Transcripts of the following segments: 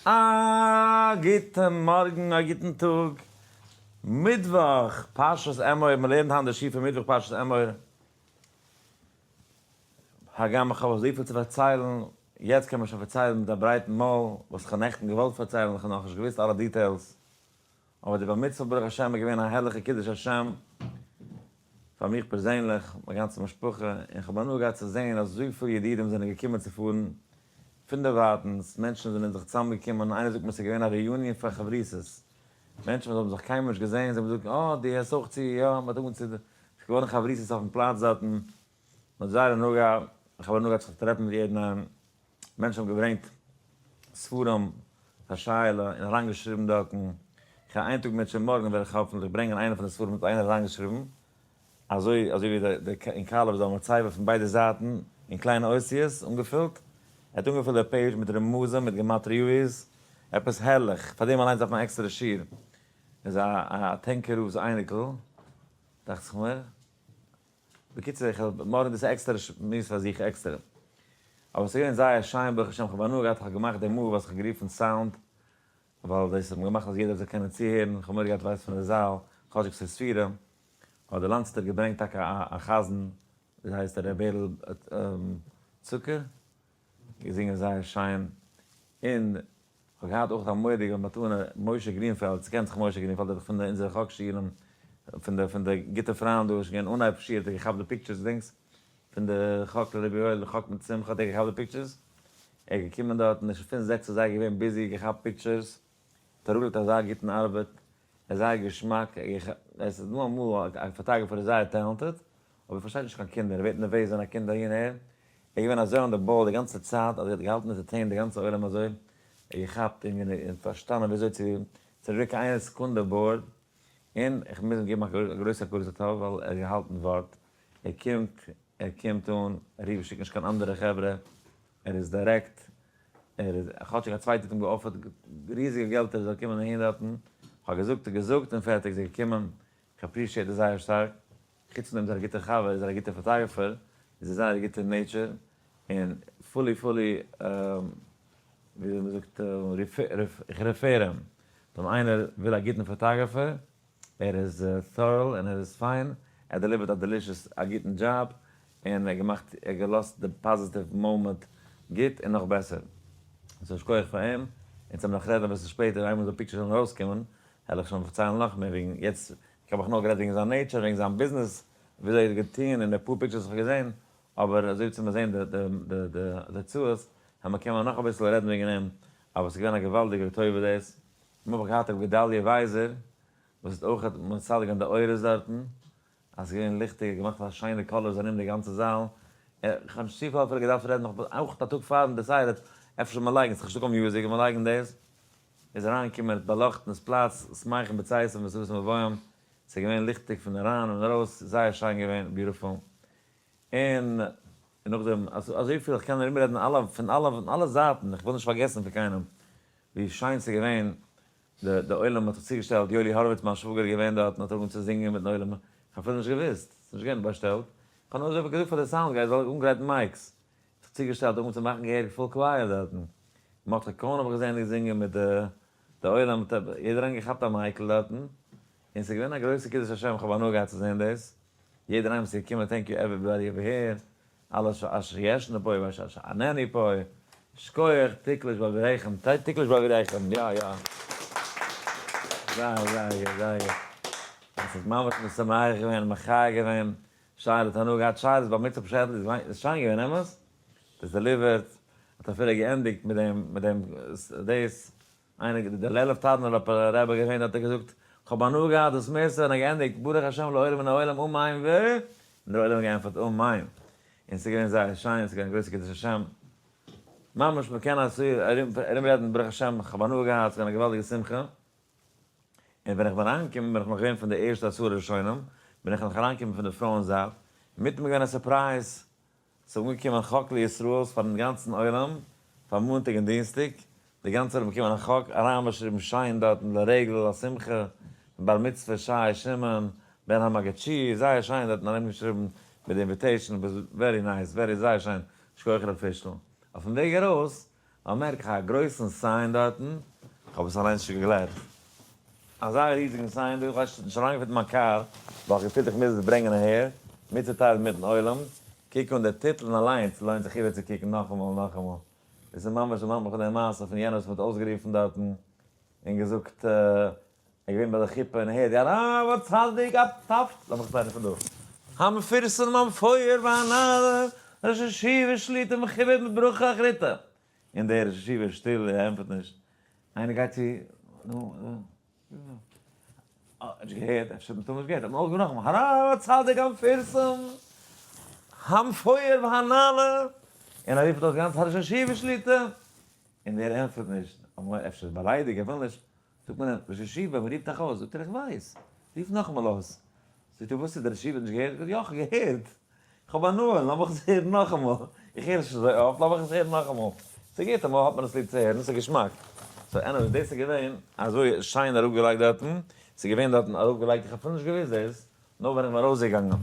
א גוטן מארגן, א גוטן טאג, מיטוואך פרשת אמור, מען לערנט היינט די שיעור פון מיטוואך פרשת אמור, הגם איך האב אזויפיל צו פארציילן, יעצט קען מען שוין פארציילן מיט א ברייטן מויל, וואס איך האב נעכטן געוואלט פארציילן, איך האב נאכנישט געוואוסט אלע details, אבער די בר מצוה ברוך השם איז געווען א הערליכע קידוש השם, פאר מיך פערזענליך, מיין גאנצע משפחה, און כ'האב הנאה געהאט צו זען אזויפיל ידידים זענען געקומען צו פארן פון דערווייטנס, מענטשן זענען זיך צוזאמגעקומען, איינער זאגט מיר ס'איז געווען א reunion פאר חברותות, מענטשן וואס האבן זיך קיינמאל נישט געזען, זיי האבן געזאגט אה דו הערסט אויך צו, יא, מ'האט אנגעהויבן צו, ס'איז געווארן חברותות אויפן פלאץ דארטן, מ'האט זייער הנאה געהאט, איך האב הנאה געהאט זיך צו טרעפן מיט יעדן איינעם. מענטשן האבן געברענגט ספרים פאר שאלה און אריינגעשריבן דארטן, כ'גיי איין טאג מיט שוין מארגן וועל איך האפענטליך ברענגען איינע פון די ספרים וואס איינער האט אריינגעשריבן, אזוי אזוי ווי די אין קאלוב איז דא א מצבה פון ביידע זייטן אין קליינע אותיות אנגעפילט, ער האט אנגעפילט די page מיט רמזים מיט גמטריאות, עפעס הערליך, פאר דעם אליינס דארף מען א עקסטערע שיעור, איז א א טענקער רב'ס אייניקל דאכט זיך מיר. בקיצור איך האב מארגן דאס עקסטערע שמועס פאר זיך עקסטערע. אבער ס'איז געווען זייער שיין ברוך השם כ'האב הנאה געהאט כ'האב געמאכט די move וואס כ'האב גערופן סאונד ווייל דאס האט געמאכט אז יעדער זאל קענען צוהערן כ'האב מורא געהאט ווייסט פון די זאל כאטשיג ס'איז ספירה האט די לאנצוטער געברענגט טאקע א חזן ווי הייסט ער ר' בערל צוקער געזינגען זייער שיין און כ'האב געהאט אויך א מורא'דיגע מתנה, משה גרינפעלד, ס'קען זיך משה גרינפעלד, ער איז דאך פון די אונזערע חק שיעורים, פון די פון די גוטע פריינד דא, איז שוין געווען אנהייב שיעור האט ער געכאפט די pictures, געדענקסט? פון די חק לרבי יואל, חק מיט שמחה האט ער געכאפט די pictures, ער איז געקומען דארט און איז שוין פון זעקס אזייגער געווען busy, געכאפט pictures, האט אראפגעלייגט אזא גוטן ארבעט, ער איז זייער געשמאק, עס איז דא אמאל א photographer איז זייער talented, אבער ער פארשטייט נישט קיין קינדער, ער ווערט נערוועז ווען א קינד אהין אהער, ער איז געווען אזוי on the ball די גאנצע צייט אז ער האט געהאלטן entertained די גאנצע עולם אזוי, ער האט געכאפט און פארשטאנען ווי אזוי צו צוריקן איין סעקונדע bored, און איך מוז אים געבן א גרויסע הכרת הטוב ווייל ער האט געהאלטן ווארט, ער קומט, ער קומט אן, ער רופט שיקט נישט קיין אנדערע חברה, ער איז דירעקט, ער איז, כאטשיג א צווייטער האט אים גע offer ט ריזיגע געלטער ער זאל קומען אהין דארטן, כ'האב געזאגט און געזאגט און פערטיג איז ער געקומען, איך appreciate עס זייער שטארק, חוץ פון דעם איז ער א גוטער חבר, איז ער א גוטער photographer, איז ער זייער א גוטער nature, און fully fully וויאזוי מען זאגט איך refer אים, ווען איינער וויל א גוטן photographer, ער איז thorough און ער איז פיין, ער deliver ט א delicious א גוטן דזשאב, און ער געמאכט ער געלאזט די positive moment גוט און נאך בעסער. so שכוח פאר אים, אונז וועלן נאך רעדן אביסל שפעטער איינמאל די pictures וועלן ארויסקומען, העל איך שוין פארציילן נאך מער וועגן יעצט איך האב אויך נאר גערעדט וועגן זיין nature וועגן זיין ביזנעס וויאזוי ער האט געטוהן און די פאר pictures וואס איך האב געזעהן אבער אזוי ווי צו מיר זעהן די די די תוצאות העל מען קען מען נאך אביסל רעדן וועגן אים אבער ס'איז געווען א געוואלדיגע טובה דאס און האב איך געהאט ר' גדליה ווייזער וואס האט אויך מסדר געווען די אורות דארטן אז ס'איז געווען ליכטיג ער האט געמאכט א שיינע colors ארום די גאנצע זאל איך האב נישט צופיל אפילו געדארפט רעדן נאך אויך א טאג פארן decided אפשר זאל מען לייגן ס'איז נישטא קיין music זאל מען לייגן דאס איז אריינגעקומען האט באלאכטן דאס פלאץ, שמחים בצאתם וששים בבואם, ס'איז געווען ליכטיג פון אריין און ארויס, זייער שיין געווען, beautiful. און נאכדעם, אזויפיל איך קען ארומרעדן אלע, פון אלע, פון אלע זייטן, איך וויל נישט פארגעסן פון קיינעם, ווי שיין ס'איז געווען, די די עולם האט זיך צוגעשטעלט, יואלי האראוויץ מיין שוואגער איז געווען דארט און האט אנגעהויבן צו זינגען מיטן עולם, איך האב אפילו נישט געוואוסט, ס'איז נישט געווען באשטעלט, איך האב נאר אזויפיל געזאגט פאר די sound guy זאל אנגרייטן mics, זיך צוגעשטעלט אנגעהויבן צו מאכן געהעריג full choir דארטן. מרדכי קאהן האב איך געזען געזינגען מיט די די עולם, יעדער איינער געכאפט א mic ל דארטן, און ס'איז געווען א גרויסע קידוש השם, כ'האב הנאה געהאט צו זען דאס, יעדער איינער וואס איז געקומען thank you everybody over here, אלע אשר ישנו פה ואשר איננו פה, שכוח תקלוש בעביריכם, תקלוש בעביריכם, יא יא, זייער זייער גוט זייער גוט, עס האט ממש משמח געווען מחיה געווען, שייל האט הנאה געהאט, שייל איז בר מצוה פשעטל איז שיין געווען אמת? דאס deliver ט, האט אפילו געענדיגט מיט דעם מיט דעם דאס, איינער די לעלוב טארנאלאפער רבי געווען האט ער געזאגט כ'האב הנאה געהאט דאס מערסטע ווען ער געענדיגט ברוך השם לעולם מן העולם אמן ו, און דער עולם האט געענטפערט אמן, און ס'איז געווען זייער שיין, ס'איז געווען א גרויסע קידוש השם, ממש מ'קען אזוי ארום רעדן ברוך השם כ'האב הנאה געהאט, ס'איז געווען א געוואלדיגע שמחה. און ווען איך בין אריינגעקומען בין איך נאך געווען פון די ערשטע עשרה ראשונים, בין איך נאך אריינגעקומען פון די פרויען זייט, אינמיטן איז געווען א surprise, ס'איז אנגעקומען חק לישראל'ס פארן גאנצן עולם, פאר מאנטאג און דינסטאג, די גאנצע עולם באקומען א חק, אריינבאשריבן שיין דארטן לרגל השמחה, בר מצוה שי שמעון, בן המגיד שיעור, זייער שיין דארטן ארומגעשריבן מיט די invitation, very nice, very זייער שיין, שכוח ר' פישל. אויפן וועג ארויס. באמערק איך א גרויסן sign דארטן, איך האב עס אליינס נישט געגלייבט, אזא ריזיגן sign דא, איך ווייס נישט אריינגעפיט אין מיין קאר, ווייל איך געפילט איך מוז עס ברענגען אהער, מיטצוטיילן מיטן עולם, קוק אן די טיטלן אליינס לוינט זיך איבערצוקוקן נאכאמאל און נאכאמאל, עס איז ממש דערמאנט מיך פון די מעשה פון יענער וואס מען האט אויסגערופן דארטן און געזאגט ער איז געווען ביי די חופה און הערט די הרב הצדיק הטפט, לאמיך עס ליינען פון דא, המפורסם המפואר והנעלה ראש ישיבה שליטא מכובד מיט ברכה אחריתא, און דער ראש ישיבה איז שטיל ער ענטפערט נישט, איינער גייט צו נו אה, נישט געהערט, אפשר האט מען טאמער נישט געהערט, האט מען אויסגערופן נאכאמאל, הרב הצדיק המפורסם המפואר והנעלה, און ער רופט אויס גאנץ הר ישיבה שליטא, און דער ענטפערט נישט, אמאל אפשר איז באליידיגט, ער וויל נישט, זאגט מען אים, ראש ישיבה, מען רופט אייך אויס, זאגט ער, איך ווייס, רוף נאכאמאל אויס, זאגט ער, וואס איז, דער ראש ישיבה האט נישט געהערט? זאגט ער, יא, איך האב געהערט, איך האב הנאה, לאמיך עס הערן נאכאמאל, איך הער עס נישט אזוי אפט, לאמיך עס הערן נאכאמאל, ס'איז גוט, אמאל האט מען עס ליב צו הערן, ס'איז געשמאק. so anyways, דאס איז געווען אזוי שיין אראפגעלייגט דארטן, ס'איז געווען דארטן אראפגעלייגט, איך האב אפילו נישט געוואוסט דאס, נאר ווען איך בין ארויסגעגאנגען.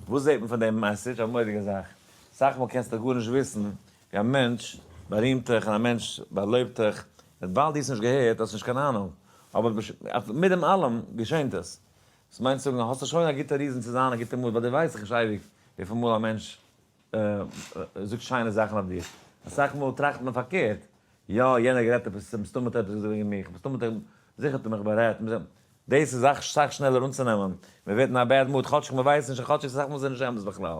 וואס זעט מען פון דעם message? א מורא'דיגע זאך. אסאך מאל קענסטו גארנישט וויסן ווי א מענטש בארימט דיך און א מענטש באלויבט דיך, און ווייל דו האסט נישט געהערט האסטו נישט קיין אהנונג, אבער מיט דעם אלעם געשענט עס. דאס מיינט צו זאגן האסטו שוין א גוטע reason צו זיין א גוטע mood ווייל דו ווייסט דאך נישט אייביג וויפיל מאל א מענטש זאגט שיינע זאכן אויף דיר. אסאך מאל טראכט מען פארקערט, יא יענער האט גערעדט עפעס, מסתמא האט ער עפעס געזאגט וועגן מיך, מסתמא האט ער, זיכער האט ער מיך בארעדט, דאס איז אסאך סאך שנעלער אנצונעמען, מען ווערט אין א bad mood כאטשיג מען ווייסט נישט און כאטשיג אסאך מאל איז עס נישט אמת בכלל.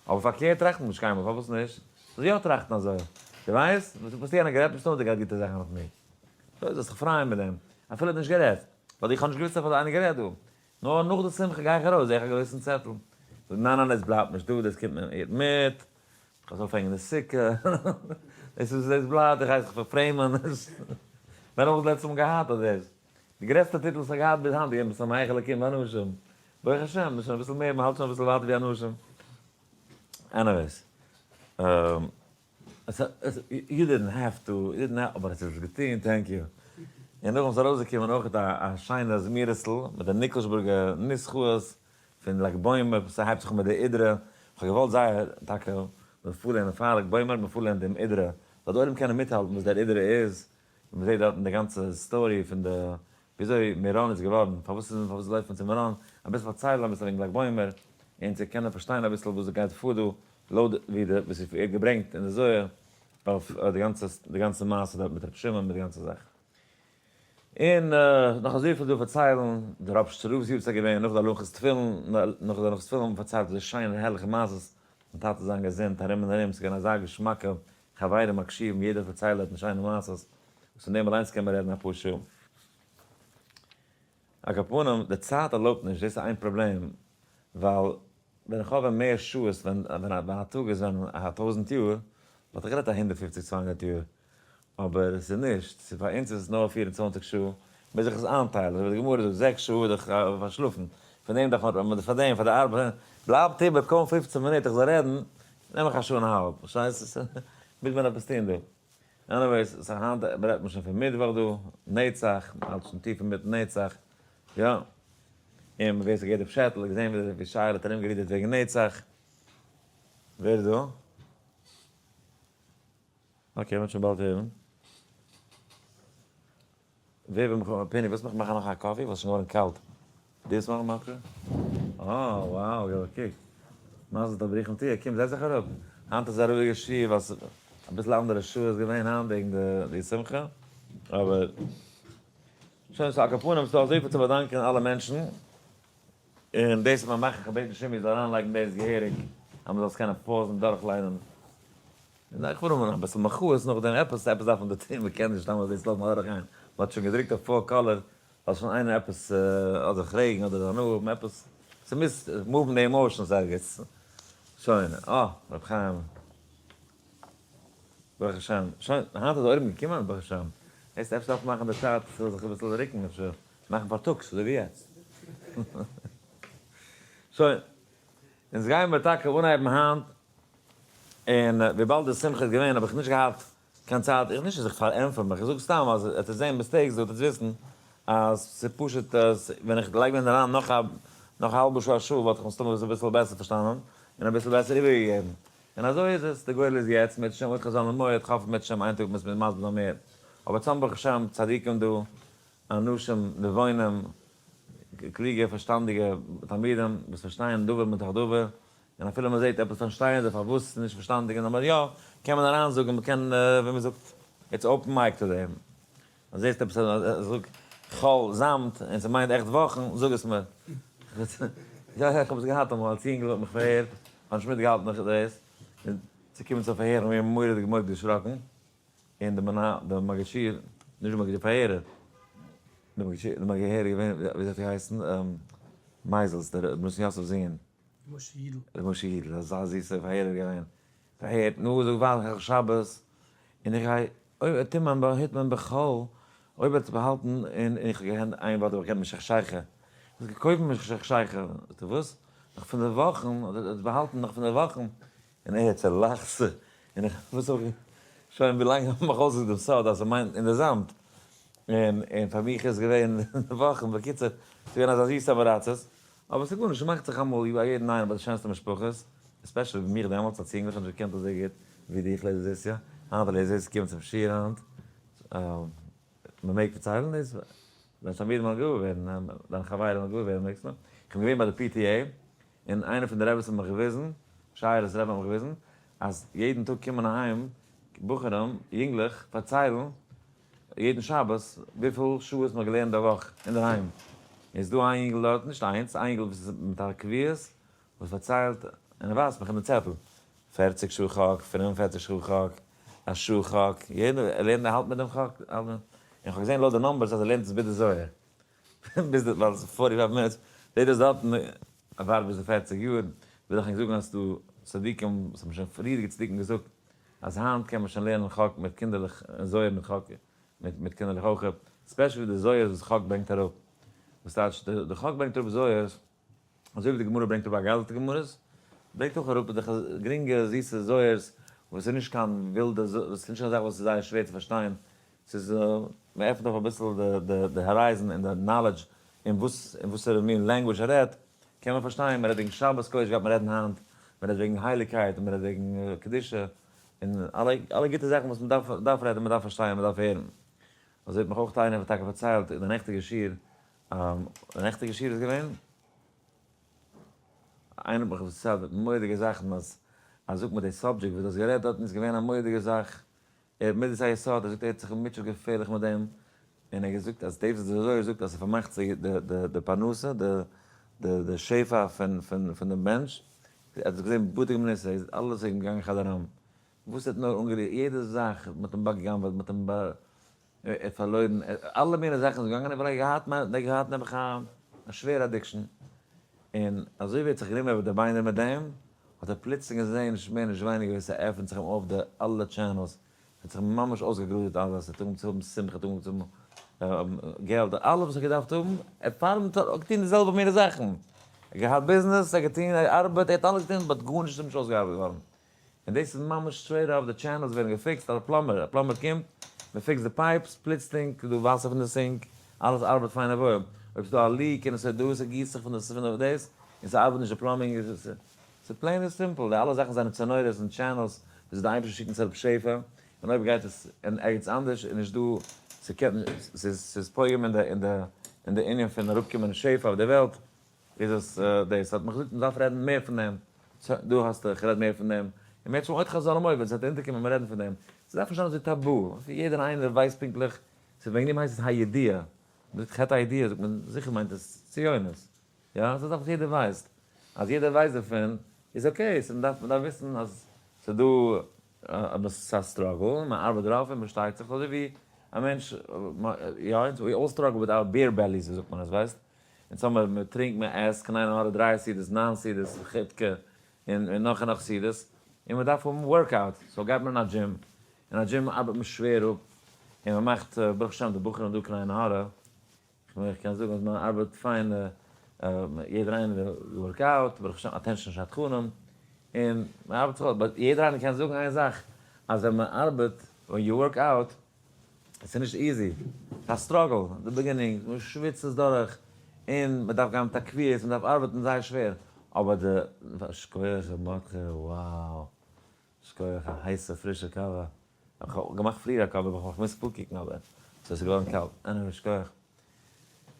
אבער פארקערט טראכט מען נישט קיינמאל, פארוואס נישט? זאל יא טראכטן אזוי, דו ווייסט? וואס יענער גערעדט מסתמא האט ער געהאט גוטע זאכן אויף מיר. סוי זאלסט זיך פרייען מיט דעם, אפילו ער האט נישט גערעדט, ווייל איך האב נישט געוואוסט אז האט איינער גערעדט דא. נאר נאך די שמחה גיי איך ארויס זעה איך א גרויסן צעטל. זאג ניין ניין דאס בלייבט נישט דא, דאס קומט מיר מיט, איך זאל אויפהענגען די סוכה, דאס איז דאס בלייבט, איך הייס זיך פארפרעימען, ווען האב איך דאס לעצטע מאל געהאט אט דאס? די גרעסטע טיטל וואס איך האב געהאט ביז היינט איז געווען משמח אלקים ואנשים, ברוך השם, מ'איז שוין אביסל מער, מ'האלט שוין אביסל ווייטער ווי אנשים. anyways, you didn't have to, you didn't have, אבער האסט עס געטון, thank you. און נאכדעם איז ארויסגעקומען אויך א שיינע זמירות'ל מיט די ניקלשבורגע נוסחאות פון לג בעומר, וואס ס'הייבט זיך אן מיט די אידרא, כ'האב געוואלט זייער טאקע מ'פארלערנען פאר לג בעומר, מ'פארלערנט דעם אידרא, זאל די עולם קענען מיטהאלטן וואס דער אידרא איז, און מ'זעט דארטן די גאנצע story פון די וויאזוי מירון איז געווארן, פארוואס איז פארוואס לויפט מען צו מירון, אביסל פארציילן אביסל וועגן לג בעומר, און צו קענען פארשטיין אביסל וואס גייט פאר דא, לויט ווי די וואס איז ווערט געברענגט אין די זוהר אויף די גאנצע די גאנצע מעשה דארט מיט רבי שמעון מיט די גאנצע זאך. און נאך אזויפיל דא פארציילן, די ראפשיצער רב'ס יארצייט געווען נאך די הלכות תפילין, נאך די הלכות תפילין האט מען פארציילט אזוי שיינע הערליכע מעשות, מיין טאטע זיין געזונט ארום און ארום, ס'איז געווען אזא געשמאקע חברים מקשיבים, יעדער פארציילט דארטן שיינע מעשות, וואס פון דעם אליינס קען מען רעדן אפאר שעה. על כל פנים, די צייט ערלויבט נישט, דאס איז איין פראבלעם, ווייל ווען איך האב ווען מער שעות, ווען ווען א טאג איז ווען א טויזענט יאר, וואלט איך גערעדט א הונדערט פופציג צוויי הונדערט יאר, אבער עס איז נישט, ס'איז פאר אונז איז עס נאר 24 שעה, מוז איך עס איינטיילן, אזוי ווי די גמרא זאגט זעקס שעה איז דאך פארשלאפן, פון דעם דארף מען, פאר דעם, פאר די ארבעט, בלייבט איבער קוים 15 מינוט איך זאל רעדן, נעם איך א שעה און א האלב, פארשטייסט? מוז מען עפעס טון דא. anyways, so היינט רעדט מען שוין פון מיטוואך דא, נצח, מען האלט שוין טיף אינמיטן נצח, יא. און ווער ס'געהערט די פשעטל האט געזען ווי שייעלע האט ארומגערודערט וועגן נצח. ווער איז דא? okay, מ'וועט שוין באלד הערן. ווער וויל מיך, פיני, ווילסט מיך מאכן נאך א coffee? ווייל ס'איז שוין געווארן קאלט. דו ווילסט מאכן נאך? אה, wow, יא, קוק. מזל טוב, ברוכים תהיה. קום, זעץ זיך אראפ. היינט איז א רואיגע שיעור ווייל ס'איז אביסל אנדערע שעה איז געווען היינט וועגן די שמחה. אבער, שוין, so על כל פנים, ס'דא אזויפיל צו באדאנקען אלע מענטשן. און דאס וועט מען מאכן, כ'האב בעטן שימי זאל אריינלייגן דאס געהעריג, אז מ'זאל עס קענען pause ן דורכליינען. און איך וויל האבן אביסל מחאות נאכדעם, עפעס עפעס דארף מען דא טון, מ'קען נישט סתם אזוי עס לאזן אדורכגיין, מ'האט שוין געדרוקט אויף פאר color, זאל שוין איינער עפעס אדער פרעגן אדער הנאה האבן עפעס, ס'מוז move ן די emotions ערגעץ, שוין, אה, רבי חיים, ברוך השם, שוין, היינט איז די עולם געקומען ברוך השם, הערסט אפשר דארף מען מאכן די צייט ס'זאל זיך אביסל רוקן אפשר, מאכן פארטאגס אזוי ווי יעצט. שוין, אונז גייען מיר טאקע אנהייבן היינט און וויבאלד די שמחה איז געווען האב איך נישט געהאט קיין צייט, איך נישט אז איך פארענטפער מיך, איך זאג סתם אז עטס זעהן mistakes דא, עטס וויסן אז ס'איז פשוט אז ווען איך לייג ווען אריין נאך א נאך א האלבע שעה א שעה וואלט איך מסתמא עס אביסל בעסער פארשטאנען און אביסל בעסער איבערגעגעבן. און אזוי איז עס, די גורל איז יעצט, מיט שם עוד חזון למועד, כ'האף מיט שם איין טאג מוז מען מסביר זיין מער, אבער צום ברוך השם צדיקים דא, אנשים נבונים, קלוגע פארשטאנדיגע תלמידים וואס פארשטייען דבר מתוך דבר, און אפילו מען זעט עפעס פארשטייען זיי פארוואס ס'איז נישט פארשטאנדיג און אבער יא קען מען אריינזאגן מען קען ווי מען זאגט it's open mic to them, אז זעסט עפעס אז איך זאג חול זאמד און ס'מיינט עכט וואכן זאג עס מיר. יא יא איך האב עס געהאט אמאל אלס יונגל האט מיך פארהערט, כ'האב נישט מיטגעהאלטן דאס, און צו קומען צו א פארהער האב איך מיר מורא'דיג מורא'דיג דערשראקן, און די מנהל, די מגיד שיעור, נישט די מגיד, די פארהערער, די מגיד שיעור, די מגיד הער איז געווען, ווי אזוי האט ער געהייסן, מייזעלס, דער רבי נתן יוסף'ס זון. ר' משה יודל. ר' משה יודל, אזא זיסער פארהערער געווען. פארהערט, נו, זאג ווייל איך שבת, און איך גיי, אויב טוט מען היט מען בחול, אויב האט עס באהאלטן, און איך האב געהערט איין ווארט האב איך געהערט משכשייכע, האסט געקויפט משכשייכע, זאגט ער וואס? נאך פון די וואכן, האט עס באהאלטן נאך פון די וואכן, און ער צעלאכט זיך, און איך, וואס האב איך, שוין ווי לאנג האב איך מיך אויסגעזאגט דעם סוד אז ס'מיינט אין די זאמד, און און פאר מיך איז געווען די וואכן, בקיצור, ס'איז געווען אזא זיסע אמעראצעס, אבער ס'איז גארנישט, ס'מאכט זיך אמאל ביי יעדן איינעם ביי די שענסטע משפחות, especially ביי מיך דעמאלטס אלס יונגל, איך האב נישט געקענט אזוי גוט ווי דיך לעזער זיסיא, היינט לעזער זיסיא קומט צום שיעור היינט, מ'מעג פארציילן דאס? דיין תלמידים וועלן געוואר ווערן, דיין חברים וועלן געוואר ווערן, מעגסט נאר, איך בין געווען ביי די PTA, און איינער פון די רעבעס האט מיך געוויזן, שייערעס רבי האט מיך געוויזן, אז יעדן טאג קומען אהיים בחורים, יונגלעך, פארציילן יעדן שבת וויפיל שעות מ'האט געלערנט די וואך אינדערהיים. איז דא איין יונגל דארט, נישט איינס, איין יונגל וואס איז מיט א קביעות, וואס פארציילט, און ער ווייזט מיך אין די צעטל, 40 שעה חק, 45 שעה חק, א שעה חק, יעדער, ער לערנט, ער האלט מיט דעם חק, און כ'האב געזען לויט די numbers אז ער לערנט עס ביז די זוהר. ביז די, ווייל ס'איז 45 minutes, זעט אויס דארטן ער ווארט ביז די 40 יאר, וויל איך ענק זאגן אז ס'דא צדיקים וואס האבן שוין פריערדיגע צדיקים געזאגט אז היינט קען מען שוין לערנען חק מיט קינדערלעך און זוהר מיט חק מיט קינדערלעך אויך, especially די זוהר'ס וואס חק ברענגט אראפ, וואס טייטש די חק ברענגט אראפ זוהר'ס, אזוי ווי די גמרא ברענגט אראפ אגדתא גמרות, ברענגט אויך אראפ די גרינגע זיסע זוהר'ס וואס איז נישט קיין ווילדע, וואס איז נישט קיין זאך וואס איז זייער שווער צו פארשטיין, ס'איז מען עפנט אויף אביסל די horizon און די knowledge אין וואס אין וואסערע מין language ער רעדט, קען מען פארשטיין, מען רעדט וועגן שבת קודש גייט מען רעדן היינט, מען רעדט וועגן הייליגקייט און מען רעדט וועגן קדושה, און אלע אלע גוטע זאכן וואס מען דארף דארף רעדן, מען דארף פארשטיין, מען דארף הערן. אזוי האט מיך אויך איינער טאקע פארציילט אין די נעכטיגע שיעור, די נעכטיגע שיעור איז געווען, איינער האט מיך פארציילט מורא'דיגע זאכן אז אז זאג מיר די subject וואס דו האסט גערעדט דארטן איז געווען א מורא'דיגע זאך, ער האט מידת היסוד, ער זאגט ער האט זיך געמוטשעט געפערליך מיט דעם, און ער האט געזאגט אז דאס וואס די זוהר זאגט אז ס'פארמאכט זיך די פרנסה, די שפע פון דעם מענטש, ער האט עס געזען בדוק ומנוסה, איז אלעס איז אים געגאנגען חדרם, וואס ער האט נאר אנגערירט, יעדע זאך, מ'האט אים בא'גנב'עט, מ'האט אים ער האט פארלוירן, אלע מיני זאכן איז געגאנגען, ווייל ער האט געהאט, ער האט געהאט נעבעך א שווערע addiction, און אזוי ווי ער האט זיך גענומען איבער די ביינער מיט דעם, האט ער פלוצלינג געזען נישט מער נישט ווייניגער ווי ס'עפענט זיך אים אויף די אלע channels, ס'האט זיך ממש אויסגעגראדעט אלעס, ער האט אנגעהויבן צו האבן שמחה, ער האט אנגעהויבן צו האבן געלט, אלעס וואס ער האט געדארפט האבן, ער האט פאר דעם געטון די זעלבע מיני זאכן, ער האט געהאט ביזנעס, ער האט געטון, ער האט געארבעט, ער האט אלעס געטון, but גארנישט איז אים נישט אויסגעארבעט געווארן. און דאס איז ממש straight up, די channels ווערן געפיקסט, א plumber, א plumber קומט, מען פיקסט די pipes, פלוצלינג איז דא וואסער פון די sink, אלעס ארבעט פיין און וואויל, אויב ס'איז דא א leak און עס איז דא, ס'גיסט זיך פון די פון די דאס, און ס'ארבעט נישט די plumbing, ס'איז plain און simple, די אלע זאכן זענען צינורות און channels וואס די אייבערשטער שיקט אונז אראפ שפע, און אויב גייט עס אין ערגעץ אנדערש איז נישט דא, ס'קען, ס'איז ס'איז פוגם אין די אין די אין די ענין פון אראפקומען שפע אויף די וועלט, איז עס דאס האט מיך געזאגט מ'דארף רעדן מער פון דעם, דא האסטו, איך רעד מער פון דעם, און מער צום עוד חזון למועד ווען ס'וועט אונטערקומען מיר רעדן פון דעם, ס'דארף נישט זיין אזוי טאבו, יעדער איינער ווייסט פונקטליך, ס'איז וועגן דעם הייסט עס הידיעה, מ'זאגט חטא הידיעה זאגט מען זיכער מיינט עס ציונות, יא? ס'איז א זאך וואס יעדער ווייסט, אז יעדער ווייסט דערפון איז okay, ס'איז מ'דארף מ'דארף וויסן אז ס'איז דא א struggle און מ'ארבעט דערויף און מ'שטארקט זיך, אזוי ווי א מענטש, יא, we all struggle with our beer bellies ווי זאגט מען עס, ווייסט? אונז האמער, מען טרינקט, מען עסט, קיין עין הרע דריי סעודות, ניין סעודות, חיטקע, און נאך און נאך סעודות, און מען דארף האבן workout, so גייט מען אין א דזשים, אין א דזשים ארבעט מען שווער אפ, און מען מאכט, ברוך השם די בחורים דא קיין עין הרע, איך קען זאגן אז מען ארבעט פיין, יעדער איינער workout, ברוך השם attention שדכנים, און מען ארבעט זיך אויס, but יעדער איינער קען זאגן איין זאך, אז ווען מען ארבעט, ווען you work out, עס איז נישט easy, ס'איז א struggle אין די beginning, מען שוויצט עס דורך, און מען דארף גיין מיט א קביעות, מען דארף ארבעטן זייער שווער, אבער די, שכוח ר' מרדכי, wow! שכוח, א הייסע פרישע קאווע. איך האב געמאכט פריער א קאווע, אבער איך האב געמוזט פארקוקן אבער so עס איז געווארן קאלט. Anyway, שכוח.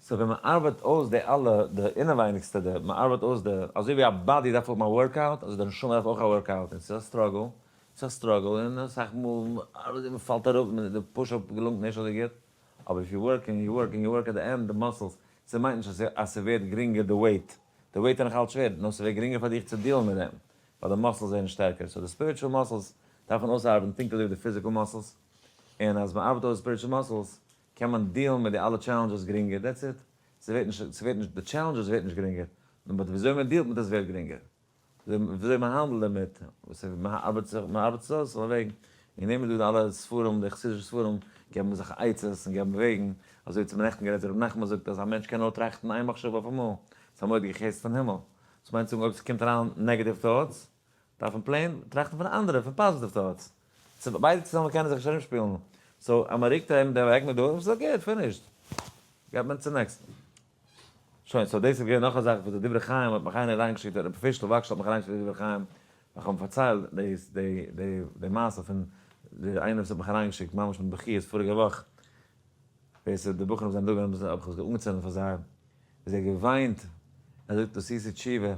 So ווען מען ארבעט אויס די אלע, די אינעווייניגסטע, די, מען ארבעט אויס די, אזוי ווי א body דארף האבן א workout, אזוי די נשמה דארף אויך א workout, און ס'איז א struggle, ס'איז א struggle, און אסאך מאל ארבעט מען פאלט אראפ, די push-up געלונגט נישט אזוי גוט, אבער if you work and you work and you work at the end, די muscles, ס'מיינט נישט אז ס'ווערט גרינגער די weight, די weight איז נאך אלץ שווער, נאר ס'ווערט גרינגער פאר דיך צו deal ן מיט דעם, ווייל די muscles ווערן שטערקער, so די spiritual muscles דארף מען אויסארבעטן פונקט אזוי ווי די physical muscles, און אז מ'ארבעט אויס די spiritual muscles קען מען deal ן מיט די אלע challenges גרינגער, that's it, ס'ווערט נישט, ס'ווערט נישט, די challenges ווערט נישט גרינגער, נאר but וויאזוי מען deal ט מיט עס ווערט גרינגער, וויאזוי מען האנדלט דערמיט, וואס מען ארבעט זיך, מען ארבעט עס אויס אויף א וועג, וועגן דעם איז דא די אלע ספרים, די חסידישע ספרים געבן זיך עצות און געבן וועגן, אזוי ווי צום נעכטן גערעדט רבי נחמן זאגט אז א מענטש קען נאר טראכטן איין מחשבה אויף אמאל, ס'איז א מורא'דיגע חסד פון הימל, דאס מיינט צו זאגן אויב ס'קומט אריין negative thoughts, דארף מען plain טראכטן פון אנדערע, פון positive thoughts. ביידע צוזאמען קענען זיך נישט ארומשפילן. So אז מען רוקט אים אוועק מיט דא, ס'איז גוט, finished. גייט מען צום נעקסטן. שוין, so דאס איז געווען נאך א זאך וואס די דברי חיים האט מיך איינער אריינגעשיקט, רבי פישל וואגשאל האט מיך אריינגעשיקט די דברי חיים, איך האב אים פארציילט די מעשה פון די איינער וואס האט מיך אריינגעשיקט ממש מיט בכיות פאריגע וואך, ווער ס'איז די בחורים זענען דא געווען האב איך עס אנגעצינדן פאר זיי, איז ער געוויינט, ער זאגט דאס איז תשובה,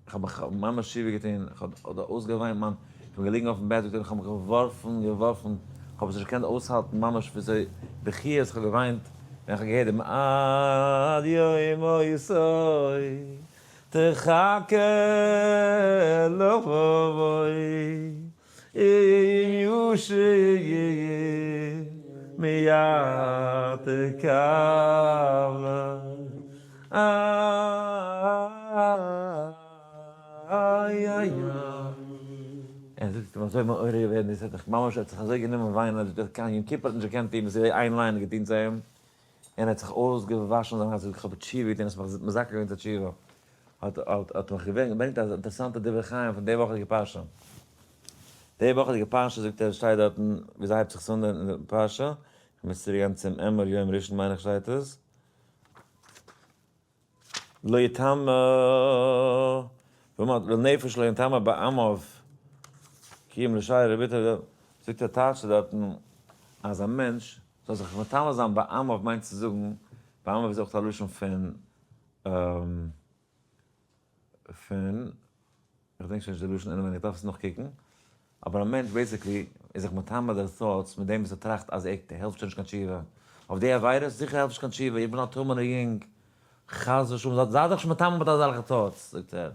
איך האב מיך ממש תשובה געטון, איך האב אויסגעוויינט מיין, איך בין געליגן אויפן בעט זאגט ער, איך האב מיך געווארפן געווארפן, איך האב עס נישט געקענט אויסהאלטן ממש וויאזוי בכיות איך האב געוויינט ווען איך האב געהערט דעם עד יום מותו תחכה לבוא. אם ישוב מיד תקבלו איי איי איי. ער זאגט אים אזוי מעורר געווען דאס האט זיך ממש ער האט זיך אזוי גענומען וויינען אז ער קיין יום כיפור האט נישט געקענט טון וואס איין line האט געטון צו אים און ער האט זיך אויסגעוואשן זיין הארץ ער זאגט איך האב תשובה געטון האסט מיך מזכה געווען צו תשובה. האט האט מיך געברענגט א אינטערעסאנטע דברי חיים פון די וואכעדיגע פרשה. די וואכעדיגע פרשה זאגט ער שטייט דארטן וויאזוי הייבט זיך עס אן די פרשה, איך מוז צוריק גיין צום אמור יום ראשון מיין איך שטייט עס. לא יטמא לנפש לא יטמא בעמיו כי אם לשער רביתו זאגט ער טייטשט ער דארטן אז א מענטש זאל זיך מטמא זיין בעמיו מיינט צו זאגן בעמיו איז אויך א לשון פון פון, איך דענק שוין נישט די לשון אינעווייניג, איך דארף עס נאכקוקן, אבער א מענטש basically איז זיך מטמא די thoughts מיט דעם וואס ער טראכט אז ער העלפט שוין נישט קיין תשובה, אויף די עבירות זיכער העלפט נישט קיין תשובה, איך בין א טמא'נער יונג, חס ושלום, זיי דיך נישט מטמא מיט אזעלכע thoughts, זאגט ער,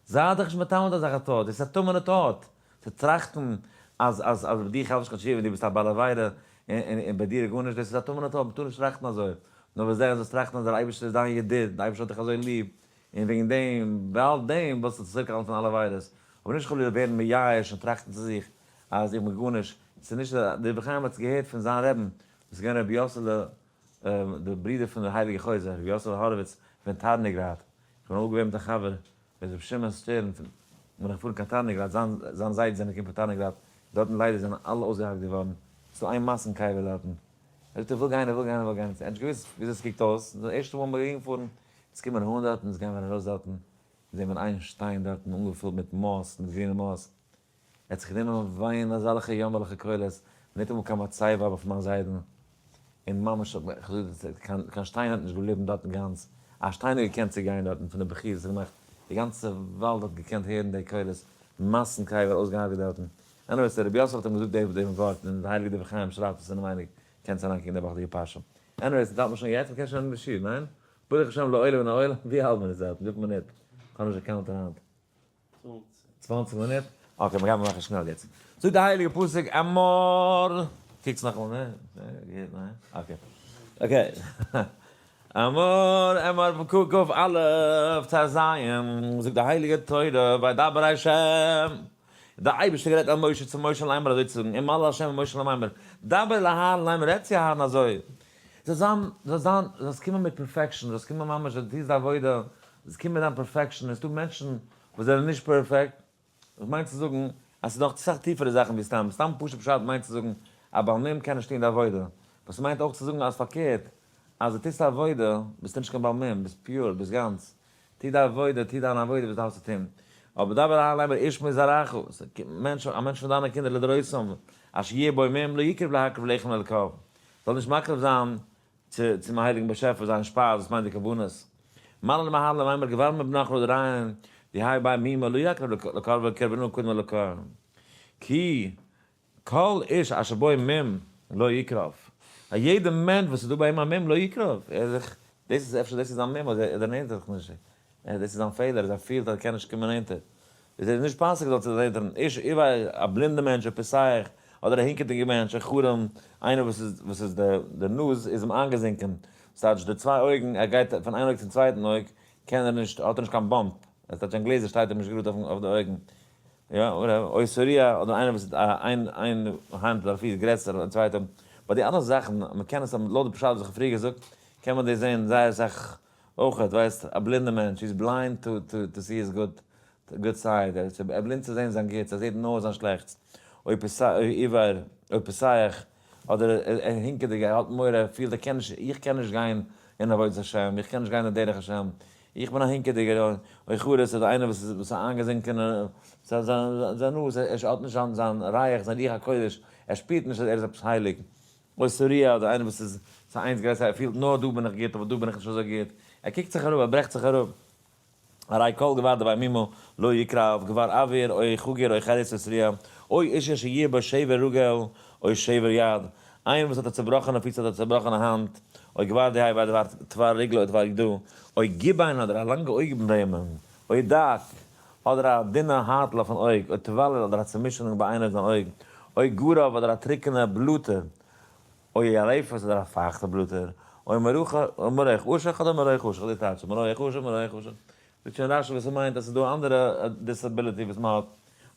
זיי דיך נישט מטמא מיט אזעלכע thoughts, דאס איז א טמא'נע thought, צו טראכטן אז אז אז ביי דיך העלפט נישט קיין תשובה און דו ביסט א בעל עבירה און און ביי דיר איז גארנישט, דאס איז א טמא'נע thought, מ'טאר נישט טראכטן אזוי, נאר וואס דען, זאלסט טראכטן אז דער אייבערשטער איז דיין ידיד, דער אייבערשטער האט דיך אזוי ליב, און וועגן דעם, ווייל דעם, ווילסטו צוריקהאלטן פון אלע עבירות, אבער נישט חלילה ווערן מייאש און טראכטן צו זיך אז איך בין גארנישט, ס'איז נישט, דער רבי חיים האט עס געהערט פון זיין רעבן, וואס איז געווען רבי יאסעלע, דער ברודער פון דער הייליגער חוזה, רבי יאסעלע האראוויץ פון טארניגראד, איך בין אמאל געווען מיט א חבר, ר' שמעון שטערן פון בין איך געפארן קיין טארניגראד, זיין זיין זיידע זענען געקומען פון טארניגראד, דארטן ליידער זענען אלע אויסגעהאקט געווארן, ס'איז דא איין מאסן קבר דארטן, ער זאגט איך וויל גיין איך וויל גיין איך וויל גיין, ער האט נישט געוואוסט וויאזוי ס'קוקט אויס, די ערשטע מאל מ'איז אהינגעפארן, אונז קומען אהן דארטן, אונז גייען מיר ארויס דארטן, זעהן מיר איין שטיין דארטן אנגעפילט מיט מאס, מיט גרינע מאס, ער האט זיך גענומען וויינען אזעלכע יאמערליכע קולות, ניטאמאל קיין מצבה אבער פון מיין זיידן, און ממש קיין שטיין האט נישט געבליבן דארטן גאנץ, א שטיין האט געקענט צוגיין דארטן פון די בכיות וואס האט געמאכט, די גאנצע וואלד האט געקענט הערן די קולות, מאסן קבר אויסגעהארגעט דארטן. Anyways, רבי יוסף האט אים געזאגט דעם ווארט, און די הייליגע דברי חיים שרייבט עס אינעווייניג, קענסט אריינקוקן די וואכעדיגע פרשה. Anyways, דארף מען שוין יעצט, מ'קען שוין ענדיגן די שיעור, ניין? ברוך השם לעולם ולעולם, ווי האלט מען איצט דארטן? וויפיל מינוט? כ'האב נישט די counter היינט. 20 מינוט? Okay, מ'גייט מאכן שנעל יעצט. זאגט די הייליגע פסוק אמור, קוקטס נאכאמאל, נע, נע, okay. Okay. אמור, אמור ק ק א ט ז, זאגט די הייליגע תורה, וידבר ה', דער אייבערשטער גערעדט אל משה צו משה לאמר אזוי צו זאגן, אמר ה' אל משה לאמר, דבר אל אהרן לאמר, רעד צו אהרן אזוי, זאל זיין, זאל זיין, זאלסט קומען מיט perfection, זאלסט קומען ממש, דו טוסט די עבודה, זאלסט קומען מיט דיין perfection, עס איז דא מענטשן וואס זענען נישט פערפעקט, דאס מיינט צו זאגן אז ס'איז נאך אסאך טיפערע זאכן ווי סתם, סתם פשוט פשט מיינט צו זאגן א בעל מום קען נישט טון די עבודה, וואס ס'מיינט אויך צו זאגן אז פארקערט, אז דו טוסט א עבודה ביסטו נישט קיין בעל מום, ביסט pure, ביסט גאנץ, טו די עבודה, טו דיין עבודה וואס דארפסט צו טון. אבער דבר אהרן לאמר איש מזרעך, מענטש, א מענטש פון דיינע קינדער לדורותם, אשר יהיה בו מום לא יקרב להקריב לחם לאלקיו, זאל נישט מקריב זיין צו צום הייליגן באשעפער זיין שפייז, וואס מיינט די קרבנות. מאן למהר למימר גבר מבנך לא דריין, די היי ביי מימא לא יקרב לקרב קרבנו קודם אלוקה. כי כל איש אשר בו מום לא יקרב. א יעדע מענטש וואס איז דא ביי אים א מום לא יקרב. ער איז זיך, דאס איז אפשר דאס איז זיין מום אז ער דערנענטערט זיך נישט. דאס איז זיין פעלער אז ער פילט אז ער קען נישט קומען נענטער. איז ער נישט פאסיג זאל צו דערנענטערן. איש עיוור, א בלינדע מענטש, א פסח, אדער א הינקעדיגע מענטש, א חרם, איינער וואס איז וואס איז די די נאז איז אים איינגעזינקען. ס'טייטש די צוויי אויגן, ער גייט פון איין אויג צום צווייטן אויג, קען ער נישט, האט ער נישט קיין bump. עס טייטש זיין גלעזער שטייט אים נישט גראד אויף די אויגן. יא, אדער אויסעריא, אדער איינער וואס האט איין איין האנט אדער פיס גרעסער אדער צווייטע, ביי די אלע זאכן, מען קען עס לויט די פשט וואס איך האב פריער געזאגט, קען מען דאס זען זייער אסאך אויכעט, ווייסט, א בלינדע מענטש, he's blind to to to see his good good side, ער איז בלינד צו זען זיין גוטס, ער זעט נאר זיין שלעכטס, אויב עיוור, אויב פסח, אדער ער הינקעדיג, ער האט מורא, ער פילט ער קען נישט, איך קען נישט גיין אין עבודת השם, איך קען נישט גיין אין דרך השם, איך בין א הינקעדיגער, אוי חרס אדער איינער וואס איז וואס איז איינגעזינקען זיין זיין נאז, ער האט נישט זיין זיין ריח, זיין רוח הקודש, ער שפירט נישט אז ער איז עפעס הייליג, אוי סוריה אדער איינער וואס איז ס'איז איינס גרעסער, ער פילט נאר דא בין איך גוט אבער דא בין איך נישט אזוי גוט, ער קוקט זיך אראפ, ער ברעכט זיך אראפ. הרי כל גבר דבי מימו לא יקרב, גבר אוויר, אוי חגור, אוי חרס ושריע, אוי איש אשר יהיה בו שבר רגל, אוי שבר יד, איינער וואס האט א צובראכענע פיס אדער א צובראכענע האנט, אוי גבר דהאי ביי דבר תבר רגלו אוי תבר ידו, אוי גיביין אדער א לאנגע אויגנברעמען, אוי דק, אדער א דינע הייטל אויפן אויג, אוי תבלל אדער א צומישענונג ביי איינער זיין אויג, אוי גרב אדער א טרוקענע בלאטע, אוי ירפת אדער א פייכטע בלאטער, אוי מרוח אשך אדער מרוח אשך, די טייטש מרוח אשך מרוח אשך, זאגט שוין רשי וואס ס'מיינט אז ס'איז דא אנדערע disability וואס מ'האט,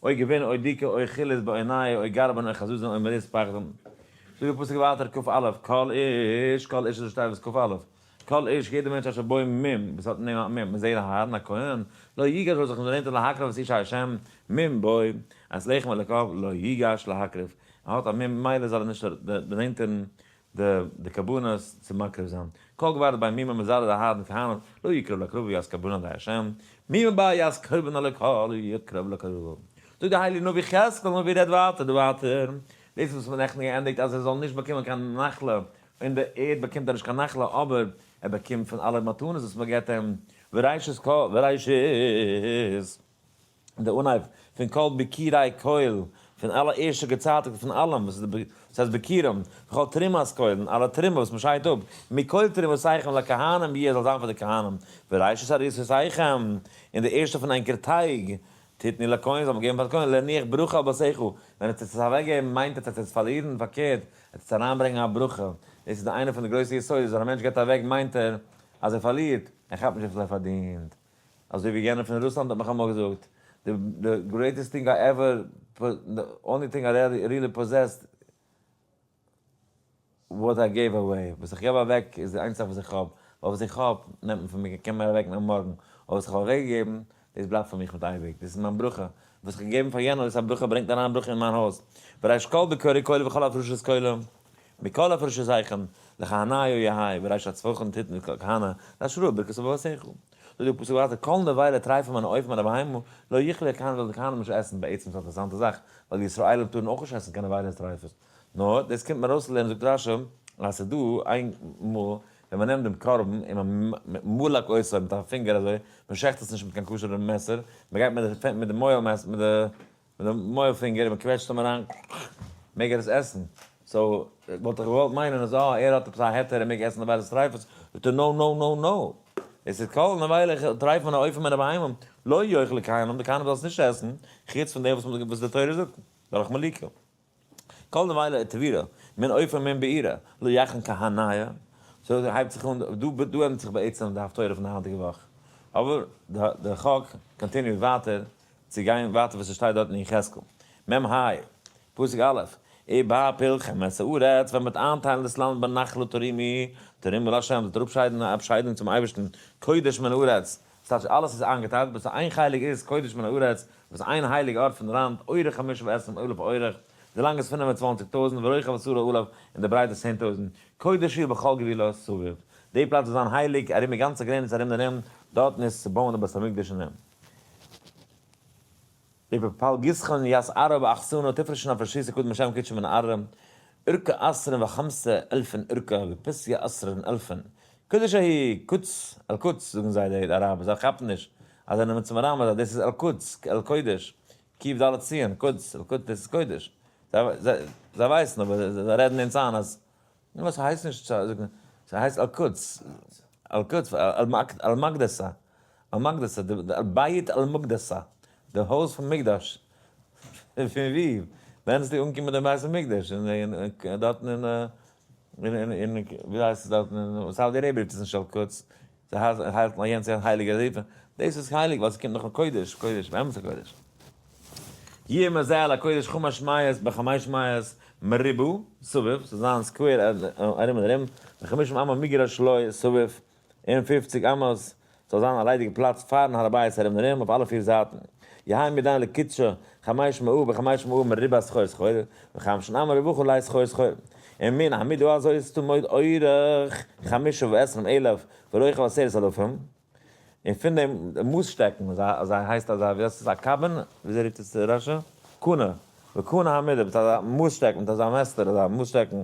אוי געווין אוי דיקא אוי חילית בעיני' אוי גרבן אוי חזזון אוי מריס פחדן. זאגט די פסוק ווייטער כ א כל איש כל איש איז ראשי תיבות כ א כל איש יעדער מענטש אשר בו מום וואס האט אין אים א מום מזרע אהרן הכהן לא יגש זאל זיך נישט דערנענטערן להקריב את אשי השם מום בו את לחם אלוקיו לא יגש להקריב ער האט א מום ממילא זאל ער נישט דערנענטערן די קרבנות צו מקריב זיין. כל גבר דבי מומא מזרע דאהרן כהנא לא יקרב לקרבו את קרבנא די השם, מומא בי את קרבן אלוקה לא יקרב לקרבו. זאגט די הייליגע נביא יחזקאל הנביא רעדט ווייטער דא ווייטער, דאס וואס מ'האט נעכטן געענדיגט אז ער זאל נישט באקומען קיין נחלה, אין די ערד באקומט ער נישט קיין נחלה אבער ער באקומט פון אלע מתנות וואס מ'געבט אים, וראשית כל וראשית. די אנהייב פון כל ביכורי כל, פון אלע ערשטע געצייטיגטע פון אלעם וואס איז די, וואס הייסט ביכורים, וכל תרומת כל, און אלע תרומה וואס מען שיידט אפ, מכל תרומותיכם לכהנים יהיה זאל זיין פאר די כהנים, וראשית עריסותיכם, און די ערשטע פון ענקער טייג, תתנו לכהן זאל מען געבן פאר די כהן, להניח ברכה על ביתך, ווען עטס עס אוועקגעבן מיינט עטס עטס פארלירן, פארקערט, עטס אריינברענגען א ברכה, דאס איז די איינע פון די גרויסע יסודות, ווען א מענטש געבט אוועק מיינט ער אז ער פארלירט, ער כאפט נישט וויפיל ער פארדינט. אזוי ווי יענער פון רוסלאנד האט מיך אמאל געזאגט, the greatest thing I ever, the only thing I really possessed, what I gave away, וואס איך געב אוועק איז די איינציגע זאך וואס איך האב, ווייל וואס איך האב נעמט מען פון מיר, קען מען אוועק נעמען מארגן, אבער וואס איך האב אוועק געגעבן, דאס בלייבט פאר מיך מיט אייביג, דאס איז מיין ברכה, וואס איך האב געגעבן פאר יענעם, דאס איז א ברכה, ברענגט אריין ברכה אין מיין הויז, וריש כל בכורי כולי וכל הפרשת כולי. מכל הפרשותיכם לכהניו יהא וריש הצפון תתן לכהנא להשראה ברכת אבותיך. זאגט דער פסוק ווייטער כל נבילה טריפה מן העוף ומן הבהמה לא יאכלו הכהנים זאלן די כהנים נישט עסן, בעצם איז א אינטערעסאנטע זאך ווייל די ישראלים טארן אויך נישט עסן קיין נבילות טריפות, נאר דאס קומט מען ארויסצולערנען זאגט רשי אז ס'איז דא איין מאל ווען מען נעמט דעם קרבן און מען מלק אותו מיט א פינגער אזוי, מען שעכט עס נישט מיט קיין כשר'ע מעסער, מען גייט מיט די מוהל מעסער מיט די מיט די מויל פינגער און מ'קוועטשט אים אריין מעג ער עס עסן, so וואלט איך געוואלט מיינען אז אה ער האט עפעס א היתר ער מעג עסן נבילות טריפות, זאגט ער no no no no, עס איז כל נבילה טריפה מן העוף ומן הבהמה לא יאכלו כהנים, די כהנים זאלן עס נישט עסן, חוץ פון דעם וואס די תורה זאגט דורך מליקה. כל נבילה וטבילה מן עוף ומן בעירה לא יאכלון כהניא, so הייבט זיך אן, דא דא ענדיגט זיך בעצם די הפטורה פון די היינטיגע וואך, אבער די חק continue ט ווייטער צו גיין ווייטער וואס עס שטייט דארט אין יחזקאל מ ה, פסוק א', ובהפילכם את הארץ, ווען מ'וועט איינטיילן דאס לאנד בנחלה תרימו, תרומה לה', זאלט איר אפשיידן א אפשיידונג צום אייבערשטן, קודש מן הארץ, ס'טייטש אלעס איז איינגעטיילט, בלויז איין חלק איז קודש מן הארץ, וואס איין הייליג ארט פון ראנד, אורך 25 אלף אורך, די לאנג איז 25,000, ורוחב 10 אלף, און די ברייט איז 10,000, קודש הוא בכל גבולו סביב, די פלאץ זאל זיין הייליג ארום די גאנצע גרעניץ ארום און ארום, דארטן איז צו בויען די בית המקדש אין אים. ובפלגיסכון ית ארעא באחסנא תפרשון אפרשיסא קדם השם קדשי מן ארעא אורקע עשרין וחמסה אלפין אורקע ופסיא עשרין אלפין קדש ההיא קודס אל קודס זאגן זיי די אראבער זיי כאפן נישט אז זיי נעמען צו מרמז אז דאס איז אל קודס אל קודש קיף ד' סיון קודס אל קודס דאס איז קודש זיי ווייסן אבער זיי רעדן אונז איין אז נו ס'הייסט נישט ס'הייסט אל קודס אל קודס אל מקדסא אל מקדסא אל בית אל מקדסא די הויז פון מקדש פון ווי? ווען איז די אנגעקומען דעם בית המקדש? אין דארטן אין אין ווי הייסט עס דארטן אין Saudi Arabia רופט עס נישט אל קודס, זיי האלטן אז יענץ איז א הייליגע רופן, דאס איז הייליג ווייל ס'קומט נאכן קודש, קודש באמת הקודש. יהיה מזה על הקודש חמש מאות בחמש מאות מריבו סביב, ס'זאל זיין square ארום און ארום, וחמישים אמה מגרש לו סביב, און 50 אמות זאל זיין א ליידיגע פלאץ פארן הר הבית ארום און ארום אויף אלע פיר זייטן. יהא מדין לקדשו חמש מאה בחמש מאה מריבה סחור סחור, וחמשין אמה רווחה לי סחור סחור. און מן המידה הזאת תמוד אורך חמשה ועשרים אלף ורוחב עשרת אלפים. און פון דעם מאס שטעקן, אזא הייסט אזא, ווי הייסט עס, א קאבען, וויאזוי רופט עס רשי? קנה, וקנה המידה, מיט אזא מאס שטעקן, מיט אזא מעסטער, אזא מאס שטעקן.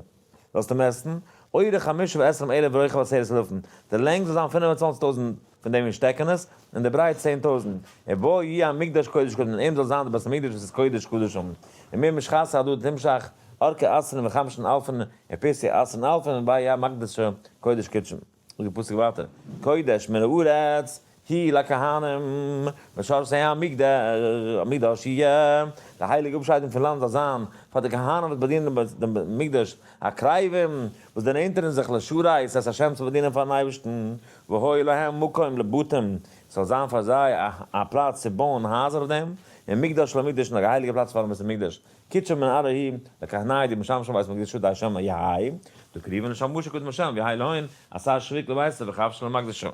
זאלסטו מעסטן, אורך חמשה ועשרים אלף ורוחב עשרת אלפים, די לענג זאל זיין 25,000 פון דעם שטעקענעס, און די ברייט 10,000. ובו יהיה המקדש קודש קדשים, אין אים זאל זיין די בית המקדש וואס איז קודש קדשים. ומן משחת הדא תמשך ארכה עשרים וחמשין אלפין ופרסי עשרין אלפין ובו יהיה המקדש קודש קדשים. זאגט די פסוק ווייטער, קודש מן הארץ היא לכהנים משרתי המקדש יהיה, די הייליגע אפשיידונג פון לאנד זאל זיין פאר די כהנים וואס באדינען דעם מקדש, הקרבים וואס דערנענטערן זיך לשרת את השם צו באדינען פארן אייבערשטן, והיה להם מקום לבתים, ס'זאל זיין פאר זיי א פלאץ צו בויען הייזער אויף דעם, און מקדש למקדש און א הייליגע פלאץ פארן בית המקדש. קדשו מן ארעא היא לכהני די משמשים בית מקדשו די שם יהי, דקריבין לשמשו קדם השם ויהי להון עשה שביק לביתו וכבשן למקדשו.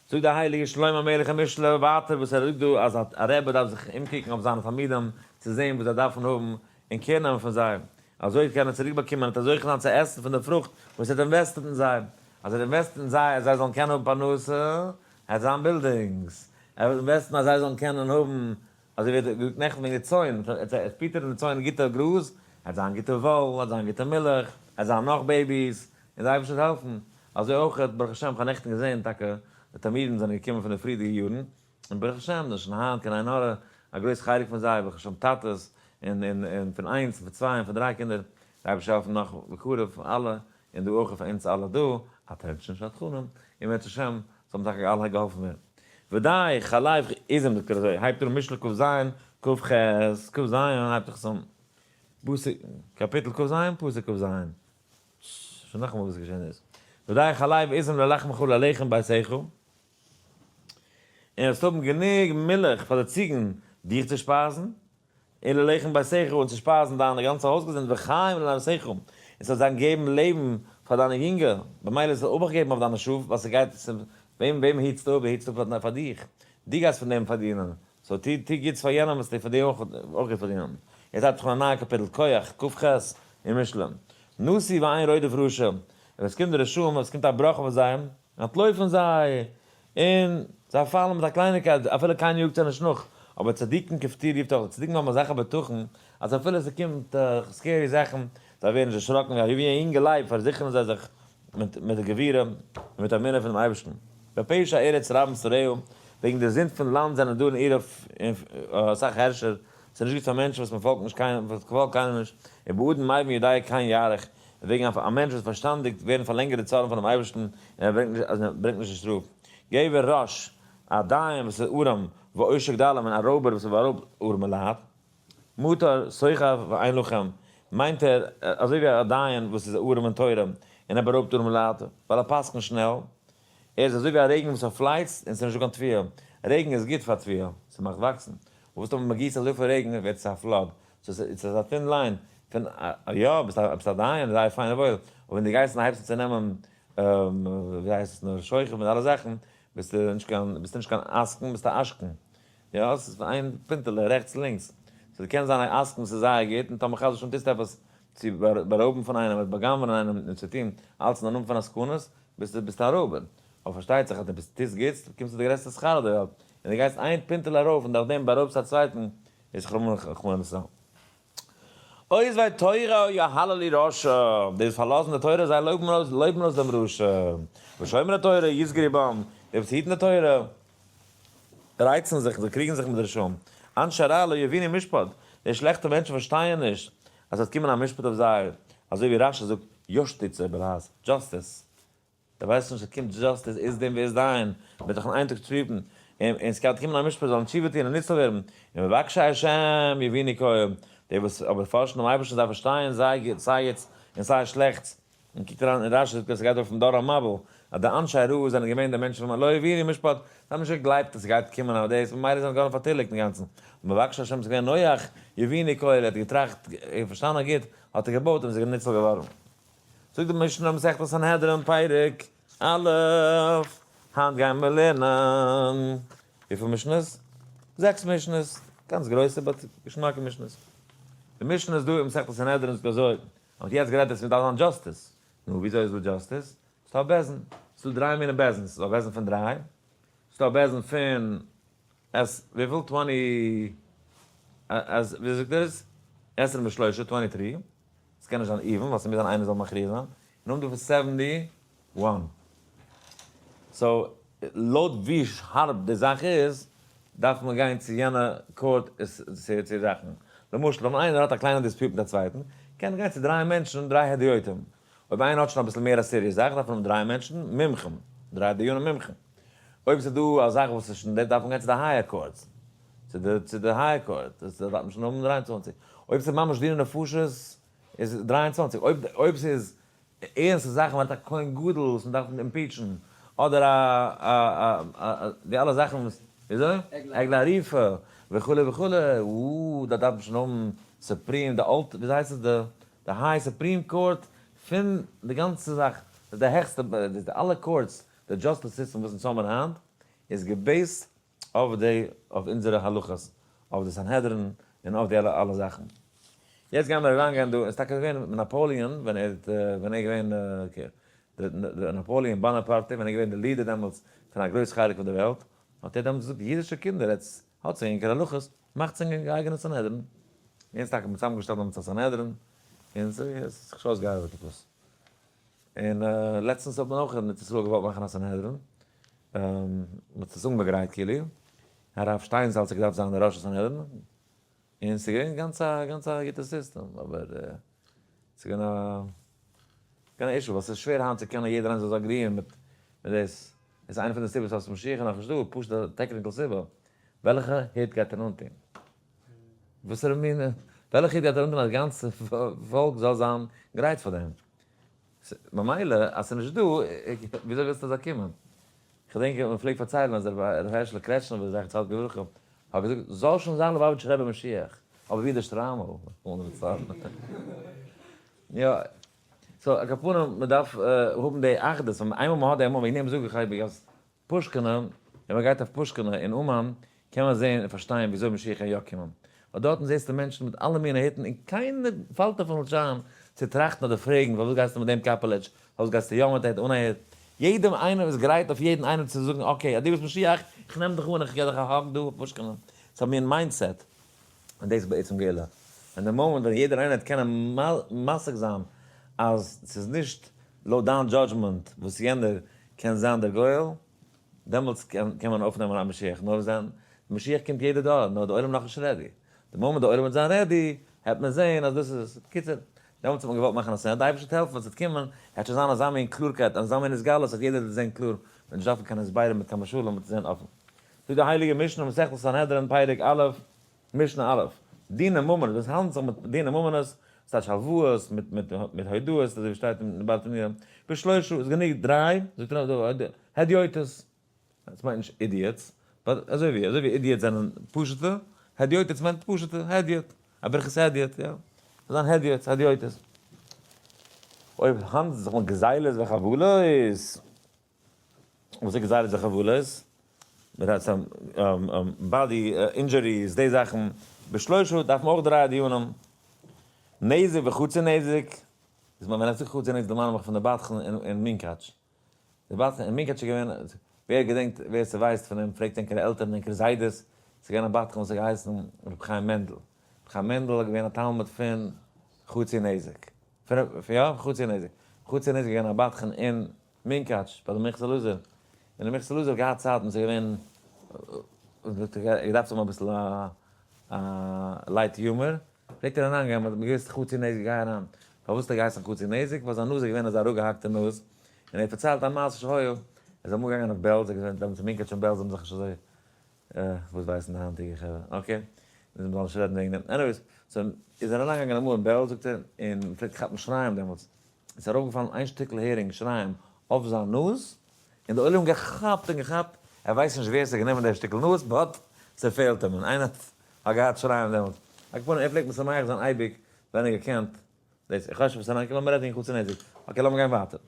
זאגט דער הייליגער שלמה המלך אין משלי ווייטער וואס ער זאגט דא אז א רבי דארף זיך אומקוקן אויף זיינע תלמידים צו זען וואס זיי דארפן האבן און care נעמען פון זיי, אזוי קען ער צוריק באקומען און זוכה זיין צו עסן פון די פרוכט וואס ער האט invested אין זיי, אז ער invest אין זיי אז זיי זאלן קענען האבן פרנסה, ער האט זיין buildings, ער וועט invest ן אז זיי זאלן קענען האבן אזוי ווי ער האט געזאגט נעכטן וועגן די צאן, ער פיטערט די צאן גוטע גראז, ער האט זיין גוטע וואל, ער האט זיין גוטע מילך, ער האט זיין נאך babies, און די אייבערשטער וועט העלפן. אזוי אויך האט ברוך השם כ'האב נעכטן געזען טאקע די תלמידים זענען געקומען פון די פריערדיגע יארן, און ברוך השם זענען שוין היינט קיין עין הרע א גרויס חלק פון זיי ברוך השם טאטעס, און און און פון איינס און פון צוויי און פון דריי קינדער, די אייבערשטער העלפן נאך בקרוב פאר אלע, און דא אויך פאר אונז אלע דא, attention שדכנים, און אם ירצה השם זאלן טאקע אלע געהאלפן ווערן. ודי חלב עזים זאגט ער אזוי, הייבט אן משלי כ"ז, כ"ח, כ"ז הייבט זיך עס אן, פסוק, קאפיטל כ"ז, פסוק כ"ז, שוין נאכאמאל וואס געשען איז, ודי חלב עזים ללחמך ללחם ביתך, און וועסט האבן גענוג מילך פאר די ציגן דיך צו שפייזן, און ללחם ביתך און צו שפייזן דיינע גאנצע הויזגעזינד וחיים לנערותיך, און ס'וועט זיין געבן לעבן פאר דיינע יונגע, במילא זאל אבאכט געבן אויף דיינע שאף, ווייל ס'גייט, וועם וועם היטסטו אפ? דו היטסט אפ פאר דיך, דו גייסט פון דעם פארדינען, so טו טו גוטס פאר יענעם וועסטו פאר דיר אויך אויך גוט פארדינען. יעצט הייבט זיך אן א נייע קאפיטל, כח, כ"ח, אין משלי. נשיא ואין רודף רשע, און ווען ס'קומט די רשעים, ווען ס'קומט א בראך אויף זיי, אנטלויפן זיי, און זיי פאלן מיט א קלייניקייט, אפילו קיינער יאגט זיי נישט נאך, אבער צדיקים כפתור יבטחו, צדיקים האבן אזעלכע בטחון, אז אפילו ס'קומט scary זאכן, זיי ווערן נישט דערשראקן, ווי א יונגע לייב פארזיכערן זיי זיך מיט די גבורה און מיט אמונה פונעם אייבערשטן. בפשע ארץ רבים שריה, וועגן די זינד פון לאנד זענען דא אין איר אסאך הערשער, ס'איז נישט גוט פאר מענטשן וואס מען פאלגט נישט קיינעם, וואס פאלגט קיינעם נישט, ובאדון מבין יודע כן יאריך, וועגן א מענטש וואס פארשטאנדיגט ווערן פארלענגערט די צארן פונעם אייבערשטן און ער ברענגט נישט די שטראף. גבר רש, א דיין וואס איז ארעם, ועושק דלים און א רויבער וואס בארויבט ארעמע לייט. מטר סוחב ואין לחם, מיינט ער אזוי ווי א דיין וואס איז ארעם אין תורה און ער בארויבט ארעמע לייט, ווייל ער פסק'נט שנעל. ער איז אזוי ווי א רעגן וואס פארפלייצט און ס'איז נישטא קיין תבואה. רעגן איז גוט פאר תבואה, ס'מאכט וואקסן. וואס טאמער מ'גיסט אזויפיל רעגן ווערט עס א flood. so ס'איז א thin line פון יא ביסט א דיין זייער פיין און וואויל, אבער ווען דו גייסט און הייבסט אן צו נעמען ווי הייסט עס נאר שוחד מיט אלע זאכן ביסטו נישט קיין ביסטו נישט קיין עסקן ביסטו א עשקן. יא ס'איז פון איין פינטעלע רעכטס לינקס. so דו קענסט זיין א עסקן וואס איז זייער גוט און טאמער חס ושלום טוסטו עפעס צו בארויבן פון איינעם אדער בא'גנב'ענען איינעם און צו טון אלץ אין א נאמען פון עסקנות ביסטו ביסטו א רויבער. אבער פארשטייט זיך אז דו ביסט טוסט גוטס באקומסטו די גרעסטע שכר אויף די וועלט. און דו גייסט איין פינטעלע ארויף און דורך דעם בארויבסטו א צווייטן, איז רחמנא ליצלן. עוזבי תורה יהללו רשע, די וואס פארלאזן די תורה זיי לויבן אויס לויבן אויס דעם רשע, ושומרי תורה יסגרו בם, די וואס היטן די תורה רייצן זיך און זיי קריגן זיך מיט די רשעים, אנשי רע לא יבינו משפט, די שלעכטע מענטשן פארשטייען נישט אז עס וועט קומען א משפט אויף זיי, אזוי ווי רשי זאגט יושטיצע בלעז, justice. דו ווייסט נישט אז קומט justice איז דעם ווער איז דיין, מ'וועט דיך אין איין טאג טריפן, און און ס'גייט קומען א משפט זאלן תשובה טון און ניצול ווערן, און מבקשי השם יבינו כל, די וואס אבער פארשן דעם אייבערשטן זיי פארשטייען זיי גוט סיי גוטס און סיי שלעכטס, און קוקט אריין אין רשי זאגט ער ס'גייט אויפן דור המבול, אז די אנשי רעה זענען געווען די מענטשן פון לא יבינו משפט, זיי האבן נישט געגלייבט אז ס'גייט קומען א דאס, ממילא זענען געווארן פארטיליגט אינגאנצן, מבקשי השם איז געווען נח יבינו כל, ער האט געטראכט און פארשטאנען גוט, האט ער געבויט און איז ניצול געווארן. זאגט די משנה מסכת סנהדרין פרק א', היינט גייען מיר לערנען וויפיל משנה'ס? זעקס משנה'ס, גאנץ גרויסע but געשמאקע משנה'ס. די משנה איז דא אין מסכת סנהדרין זאגט אזוי, מען האט יעצט גערעדט אז ס'דארף זיין justice, נו וויאזוי איז דא justice? ס'דא א בית דין, ס'דא דריי מיני בית דין'ס, ס'דא א בית דין פון דריי, ס'דא א בית דין פון עס וויפיל? twenty אז ווי זאגט ער עס? עשרים ושלושה, 23, ס'קען נישט זיין even ווייל ס'מוז זיין איינער זאל מכריע זיין, און נאכדעם פון 71. so לויט ווי הארב די זאך איז דארף מען גיין צו יענע court עס צו זאכן. למשל אויב איינער האט א קליינע dispute מיט א צווייטן קען ער גיין צו דריי מענטשן דריי הדיוטים. אויב איינער האט שוין אביסל מער א serious זאך דארף מען האבן דריי מענטשן מומחים, דריי דיינים מומחים. אויב ס'איז דא א זאך וואס איז שוין דארף מען גיין צו די higher courts, צו די צו די higher court, דאס דארף מען שוין האבן 23. אויב ס'איז ממש דיני נפשות איז 23. אויב אויב ס'איז ערנסטע זאכן ווען א כהן גדול וואס מ'דארף impeach ן, אדער א א א די אלע זאכן וואס, וויאזוי? עגלה ערופה וכו' וכו', אוו דארט דארף מען שוין האבן supreme, די אלט, וויאזוי הייסט עס די די high supreme court פון די גאנצע זאך, די העכסטע, די אלע courts, די justice system וואס אונז האבן היינט איז גע base ט אויף די אויף אונזערע הלכות, אויף די סנהדרין און אויף די אלע אלע זאכן. יעצט גייען מיר אריינגיין דא, עס איז טאקע געווען מיט נאפאליען ווען ער האט ווען ער איז געווען די נאפאליען באנאפארטע ווען ער איז געווען די leader דעמאלטס פון א גרויס חלק פון די וועלט, האט ער דעמאלטס געזאגט אידישע קינדער עטס האטס ענקער הלכות, מאכטס ענקער אייגענע סנהדרין. און ס'איז טאקע צוזאמגעשטעלט דעמאלטס א סנהדרין, און ס'האט זיך נישט אויסגעארבעט עפעס. און לעצטנס האט מען אויך אין ארץ ישראל געוואלט מאכן א סנהדרין, מען האט עס אנגעגרייט כאילו, הרב שטיינזאלץ האט געדארפט זיין דער ראש הסנהדרין, און ס'איז געווען גאנץ א גאנץ א גוטע סיסטעם, אבער ס'איז געווען א געווען א issue, ווייל ס'איז שווער היינט צו קענען יעדער איינער זאל agree ען מיט מיט דאס, דאס איז איינע פון די סיבות פארוואס משיח איז נאכנישט דא, פשוט א technical סיבה, וועלכע הוט גייט ער אנטון? וואסערע מין, וועלכע הוט גייט ער אנטון אז די גאנצע פאלק זאל זיין גרייט פאר דעם? ממילא אז ס'איז נישט דא, וויאזוי ווילסטו עס זאל קומען? כ'דענק מען פלעגט פארציילן אז ר' הערשלע קרעטשניפער זכר צדיק לברכה האט געזאגט, זאל שוין זיין ליובאוויטשער רבי משיח, אבער ווי איז דער שטריימל? יא, so על כל פנים מ'דארף האבן די אחדות, איינמאל מ'האט די אמונה, וועגן דעם זאג איך אייביג אז פושקינא, ווען מען גייט אויף פושקינא אין אומאן, קען מען זען און פארשטיין וויאזוי משיח קען יא קומען. ווייל דארטן זעסטו מענטשן מיט אלע מיני היטן און קיינער פאלט אפילו נישט איין צו טראכטן אדער פרעגן פארוואס גייסטו מיט דעם קאפעליטש, פארוואס גייסטו יא מיט א היט אן א היט. יעדעם איינער איז גרייט אויף יעדן איינעם צו זאגן okay אז דו ביסט משיח, איך נעם דיך אן, איך גיב דיך א hug דא אויף פושקינא. ס'איז א מין mindset. און דאס איז בעצם גאולה. אין די מאמענט ווען יעדער איינער וועט קענען משיג זיין אז ס'איז נישט לויט דיין judgment וואס יענער קען זיין דער גואל, דעמאלטס קען מען אויפנעמען א משיח, נאר זיין משיח קומט יעדע דור, נאר די עולם נאכנישט ready, די מאמענט די עולם וועט זיין ready, העט מען זעהן אז דאס איז עס, בקיצור, דעמאלטס האט מען געוואלט מאכן א סענאט, די אייבערשטער וועט העלפן עס וועט קומען, העט שוין זיין אזא מין קלארקייט, אזא מין התגלות אז יעדער וועט זעהן קלאר, מען וועט נישט דארפן קיין הסברים מיט קיין משלים, מען וועט זעהן אפן. זאגט די הייליגע משנה מסכת סנהדרין פרק א', משנה א', דיני ממונות, וואס האנדלט זיך מיט דיני ממונות, ס'טייטש הלוואות מיט מיט מיט הודאות, אזוי ווי שטייט אין ברטנורא, בשלושה איז גענוג דריי, זאגט ער הדיוטות, עס מיינט נישט idiots, but אזוי ווי אזוי ווי idiots זענען פשוט'ע, הדיוטות מיינט פשוט'ע, הדיוט, א ברכת הדיוט, יא, זיי זענען הדיוטס, הדיוטות. אויב האנדלט זיך מיט גזילות וחבלות. וואס איז גזילות וחבלות? מ'רעדט פון body injuries, די זאכן. בשלושה דארף מען אויך דריי דיונים. נזק וחצי נזק, איז ווען איך זאג חצי נזק דערמאן איך מיך פון די בדחן אין מונקאטש. די בדחן אין מונקאטש איז געווען. ווער געדענקט, ווער ס'ווייסט פון אים, פרעגט ענקערע עלטערן, ענקערע זיידעס, ס'איז געווען א בדחן וואס האט געהייסן ר' חיים מענדל. ר' חיים מענדל איז געווען א תלמיד פון חצי נזק. פון, יא, חצי נזק. חצי נזק איז געווען א בדחן אין מונקאטש, ביי די מנחת אלעזר. און די מנחת אלעזר האט געהאט צייטן וואס איז געווען, געדארפט האבן אביסל א light humor, פלעגט ער אריינגיין, מ'האט געוואוסט חצי נזק גיי אריין. פארוואס האט ער געהייסן חצי נזק? ווייל זיין נאז איז געווען אזא אראפגעהאקטע נאז. און ער האט פארציילט א מעשה שהיה, ער איז אמאל געגאנגען אויף בעלז, ער האט געזען דעמאלטס אין מונקאטש און בעלז האבן זיך נישט אזוי וואס ווייסן די היינטיגע חברה, okay, מיר זאלן נישט רעדן וועגן דעם, anyways, so איז ער אריינגעגאנגען אמאל אין בעלז זאגט ער, און מען פלעגט כאפן שריים דעמאלטס, איז ארויפגעפאלן איין שטיקל הערינג שריים אויף זיין נאז, און די עולם געכאפט און געכאפט, ער ווייסט נישט ווער ס'האט גענומען די שטיקל נאז, but ס'פעלט אים, און איינער האט געהאט שריים דעמאלטס, על כל פנים ער פלעגט משמח זיין אייביג ווען ער געקענט דאס איך האב שוין פארשטאנען, okay לאמיר רעדן וועגן חצי נזק, okay לאמיר גיין ווייטער.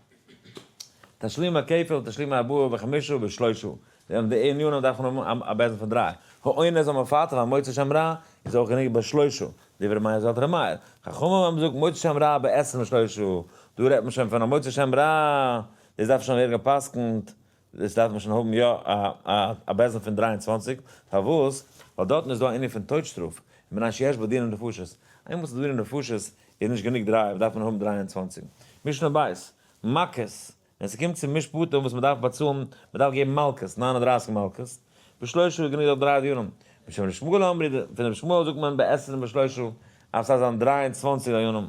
תשלומי כפל ותשלומי ארבעה וחמישה ושלושה, די ענינים דארף מען האבן א בית דין פון דריי, האונס המפתה והמוציא שם רע איז אויך גענוג בשלושה, דברי מאיר זאגט ר' מאיר, חכמים האבן געזאגט מוציא שם רע בעשרים ושלושה, דא רעדט מען שוין פון א מוציא שם רע, דאס דארף שוין ווערן גע'פסק'נט, דאס דארף מען שוין האבן יא א בית דין פון 23, פארוואס? ווייל דארטן איז דא א ענין פון טויט שטראף, מפני שיש בו דיני נפשות, איינמאל ס'איז דא דיני נפשות איז נישט גענוג דריי, דארף מען האבן 23. משנה בית, מכות, ווען ס'קומט צו משפטים וואס מ'דארף באצאלן, מ'דארף געבן מלקות, 39 מלקות, בשלושה איז גענוג דורך דריי דיונים. משום ר' שמואל אמרו, פון ר' שמואל זאגט מען בעשרים ושלושה, אז ס'דארף זיין 23 דיונים.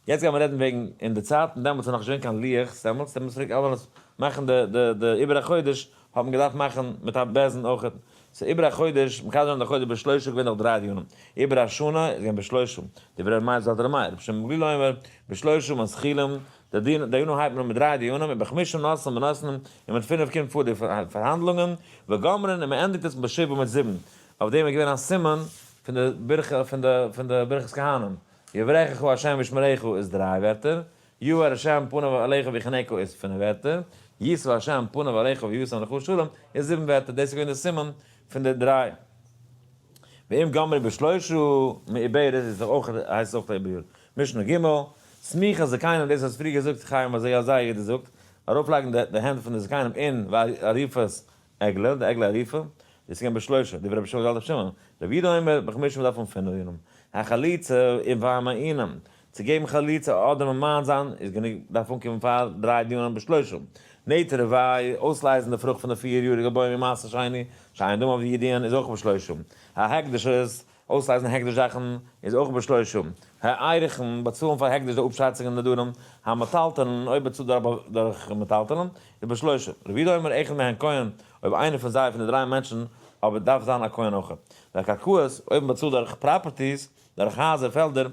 יעצט גייען מיר רעדן וועגן אין די צייטן דעמאלטס איז נאך נישט געווען קיין לוחות דעמאלטס, דעמאלטס פלעגט אלעס מאכן די די די עיבור החודש האט מען געדארפט מאכן מיט א בית דין אויך, so עיבור החודש, מקדש זיין די חודש בשלושה געווען נאך דריי דיונים, עיבור השנה איז געווען בשלושה, דברי ר' מאיר זאגט ר' מאיר, רבי שמעון בן גמליאל אומר, בשלושה מתחילים, די דיון דיונים הייבט מען אן מיט דריי דיונים, ובחמישה נושאים ונותנים, און מיט פינף קומט פאר די פארהאנדלונגען, וגומרין און מען ענדיגט עס בשבעה מיט זיבן, אויף דעם איז געווען א סימן פון די ברכת פון די פון די ברכת כהנים. יברכך ה' וישמרך איז דריי ווערטער, יאר ה' פניו אליך ויחנך איז פינף ווערטער, ישא ה' פניו אליך וישם לך שלום איז זיבן ווערטער, דאס איז געווען די סימן פון די דריי. ואם גמרו בשלושה מעוברת איז דאך אויך הייסט עס אויך א עיבור. משנה ג', סמיכת זקנים דאס האסט פריער געזאגט חיים אזוי אזא יעדער זאגט, ארויפלייגן די הענט פון די זקנים אין ועריפת עגלה, די עגלה עריפה, דאס איז געווען בשלושה, דברי רבי שמעון גאלד רבי שמעון, רבי יהודה אומר בחמישה מ'דארף האבן פינף דינים, החליצה און והמעינים, צו געבן חליצה אדער ממאן זיין איז גענוג דארף אנקומען פאר דריי דינים בשלושה, נטע רבעי, אויסלייזן די פרוכט פון די פיר יאריגע בוים און מעשר שני, שאין דמיו ידועין איז אויך בשלושה, ההקדשות, אויסלייזן הקדש זאכן איז אויך בשלושה, הערכין, באצאלן פאר הקדש די אפשאצונגען נדרים, המטלטלין, אויב באצאלט דורך מטלטלין, איז בשלושה. רבי יהודה אומר אחד מהן כהן, אויב איינער פון זיי פון די דריי מענטשן, אבער דארף זיין א כהן אויך. והקרקעות, אויב מען באצאלט דורך properties, דורך הייזער, פעלדער,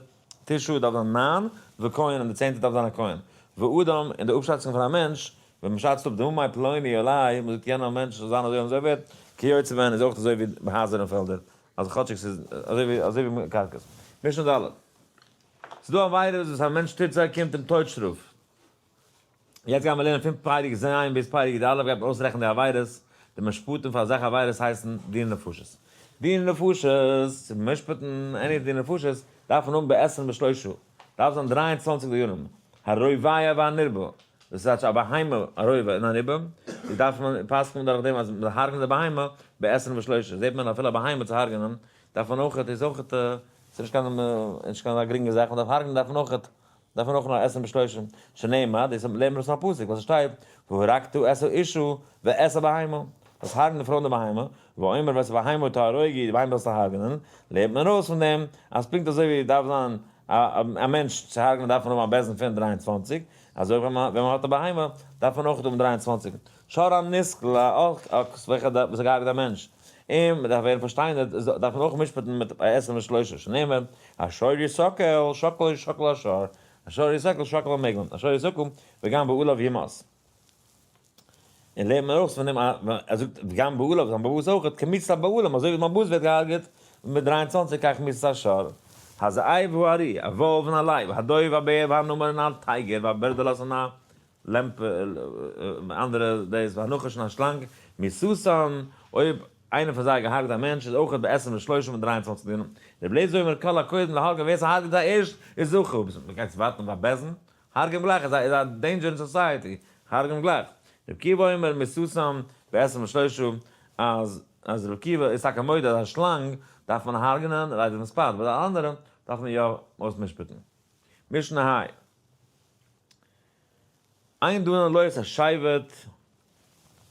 תשעה דארף זיין ניין, וכהן און די צענטע דארף זיין א כהן. ואדם, און די אפשאצונג פון א מענטש, ווען מען שאצט אפ דמי פלוני עלי, מען זאגט יענער מענטש זאל זיין אזוי און אזוי ווערט, כיוצא בהן איז אויך אזוי ווי הייזער און פעלדער. אז כאטשיג ס'איז אזוי ווי אזוי ווי קרקעות. משנה ד'. ס'איז דא עבירות וואס א מענטש טוט זיי קומט אים טויט שטראף. יעצט גייען מיר לערנען פון פרק ז' ביז פרק י"א גייט מען אויסרעכענען די עבירות, די משפטים פאר אזעלכע עבירות הייסן דיני נפשות. דיני נפשות, צו משפט'ן any דיני נפשות דארף מען האבן בעשרים ושלושה, דארף זיין 23 דיונים, הרובע והנרבע, דאס איז א בהמה א רובע און א נרבע, איז דארף מען פסק'נען דורך דעם אז מען הרג'נט די בהמה בעשרים ושלושה, זעט מען אפילו א בהמה צו הרג'נען דארף מען אויך, איז אויך, ס'איז נישט קיין נישט קיין גרינגע זאך, מען דארף הרג'נען דארף מען אויך, דארף מען אויך נאר עשרים ושלושה, שנאמר, דאס לערנט מען אויס פון א פסוק וואס עס שטייט, והרגת את האשה ואת הבהמה, דאס הרג'נען די פרוי און די בהמה, ואומר ואת הבהמה תהרוגו, די בהמה זאלסטו הרג'נען, לערנט מען ארויס פון דעם אז פונקט אזוי ווי דארף זיין א מענטש צו הרג'נען דארף מען האבן א בית דין פון 23, אזוי ווען מען האט א בהמה דארף מען אויך האבן 23. שור הנסקל, א אקס וועלכע וואס האט געהארגעט א מענטש, און מען דארף ווערן פארשטיינערט, דארף מען אויך משפט'ן מיט 23, שנאמר, השור יסקל, שקל ישקל השור, השור יסקל שקל המעגל, השור יסקל וגם בעליו יומת. און לערנט מען ארויס פון דעם ער זאגט וגם בעליו זיין בעל הבית אויך, כמיתת הבעלים, אזוי ווי מיין בעל ווערט געהארגעט מיט 23 כך מיתת השור. הזאב והארי, א וואלף און א לייב, הדוב הבער והנמר און א tiger, והברדלס און א לעמפ, אנדערע דאס, והנחש און א שלאנג, מיתתן, אויב איינער פון זיי האט געהארגעט א מענטש איז אויך בעשרים ושלושה מיט 23 דינים. רבי אליעזר אומר כל הקודם להרגו ווער ס'הארגעט זיי ערשט איז זכה, מ'גייט ווארטן אויף א בית דין? הרג'ן גלייך איז א danger אין society, הרג'ן גלייך. רבי עקיבא אומר מיתתם בעשרים ושלושה אז אז רבי עקיבא איז טאקע מודה אז א שלאנג דארף מען הרג'נען ליידער מספד, אבער די אנדערע דארף מען יא אויסמשפט'ן. משנה ה'. אין דנין לא את השבט,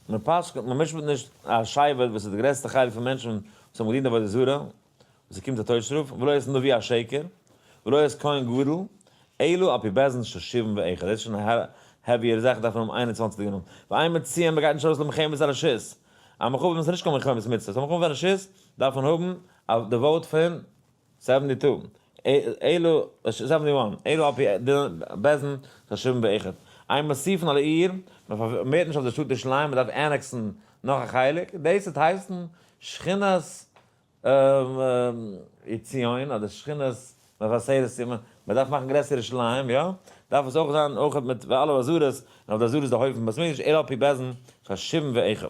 מען פסק'נט, מען משפט נישט א שבט וואס איז די גרעסטע חלק פון מענטשן וואס האבן געדינט עבודה זרה, וואס עס קומט א טויט שטראף, ולא את נביא השקר, ולא את כהן גדול, אלא על פי בית דין של שבעים ואחד, דאס איז שוין א heavy ער זאך, דארף מען האבן 21 דיינים, ואין מוציאין, מען גייט נישט ארויס למלחמת הרשות, א מלחמה איז נישט קיין מלחמת מצוה, א מלחמה פון רשות דארף מען האבן א די vote פון seventy two, אלא seventy one, אלא על פי בית דין של שבעים ואחד. אין מוסיפין על העיר, מען פארמערט נישט אויף די שטאט ירושלים, מען דארף annex ן נאך א חלק, דאס וועט הייסן שכונת ציון אדער שכונת מבשרת ציון, מען דארף מאכן גרעסער ירושלים, יא? דארף עס אויך זיין אויך מיט אלע אזהרות, און אויף די אזהרות איז די הויפן בית המקדש, אלא על פי בית דין של שבעים ואחד.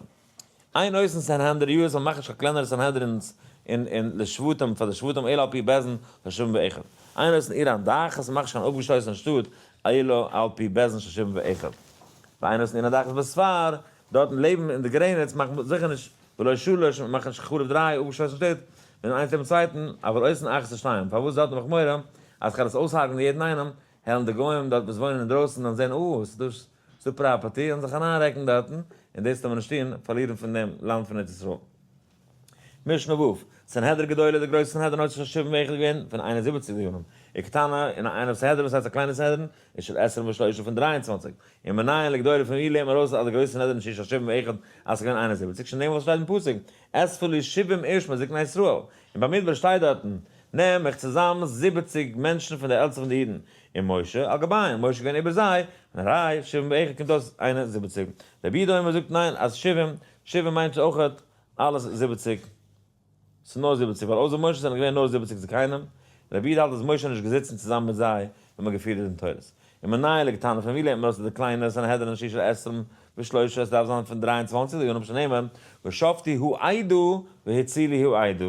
אין עושין סנהדריות, מען מאכט נישט קיין קלענערע סנהדרינס אין לשבטים פאר די שבטים אלא על פי בית דין של שבעים ואחד. אין עושין עיר הנידחת, מען מאכט נישט קיין אפגעשטויסענע שטאט אלא על פי בית דין של שבעים ואחד. ואין עושין עיר הנידחת בספר, דארטן לעבן אין די גרעניץ מאכט מען זיכער נישט ולא שלש, מען מאכט נישט חרוב דריי אפגעשטויסענע שטעט ווען איינס לעבן צווייטן, אבל עושין אחת ושתיים, פארוואס דארט האב איך מורא אז כ'וועל עס אויסהרג'נען יעדן איינעם, העלן די גוים דארט וואס וואוינען אינדרויסן דאן זען אה, ס'איז דא ס'דא property און זיך אריינרעקן דארטן, און דאס טאר מען נישט טון, פארלירן פון דעם לאנד פון ארץ ישראל. משנה ו', סנהדרין גדולה, די גרויסע סנהדרין האט זיך שבעים ואחד געווען פון 71 דיינים, וקטנה, און איינע סנהדרין וואס הייסט א קליינע סנהדרין, איז של עשרים ושלושה פון 23, און מנין לגדולה פון ווי לערנט מען ארויס אז די גרויסע סנהדרין איז של שבעים ואחד אז ס'איז געווען 71, שנאמר וואס שטייט אין פסוק, אספה לי שבעים איש מזקני ישראל, און במדבר שטייט דארטן, נעם איך צוזאם 70 מענטשן פון די עלטסטע פון די אידן, און משה על גביהם, משה איז געווען איבער זיי, און הרי שבעים ואחד קומט אויס 71. רבי יהודה אומר זאגט ניין אז שבעים, שבעים מיינט אויכעט אלעס 70, ס'איז נאר 70, ווייל אויסער משה זענען געווען נאר 70 זקנים, רבי יהודה האלט אז משה איז נישט געזיצן צוזאמען מיט זיי ווען מ'האט געפירט די דין תורות. און מנין לקטנה פון ווי לערנט מען אויס אז די קליינע סנהדרין שהיא של עשרים ושלושה עס דארף זיין פון 23 דיינים שנאמר ושפטו העדה והצילו העדה,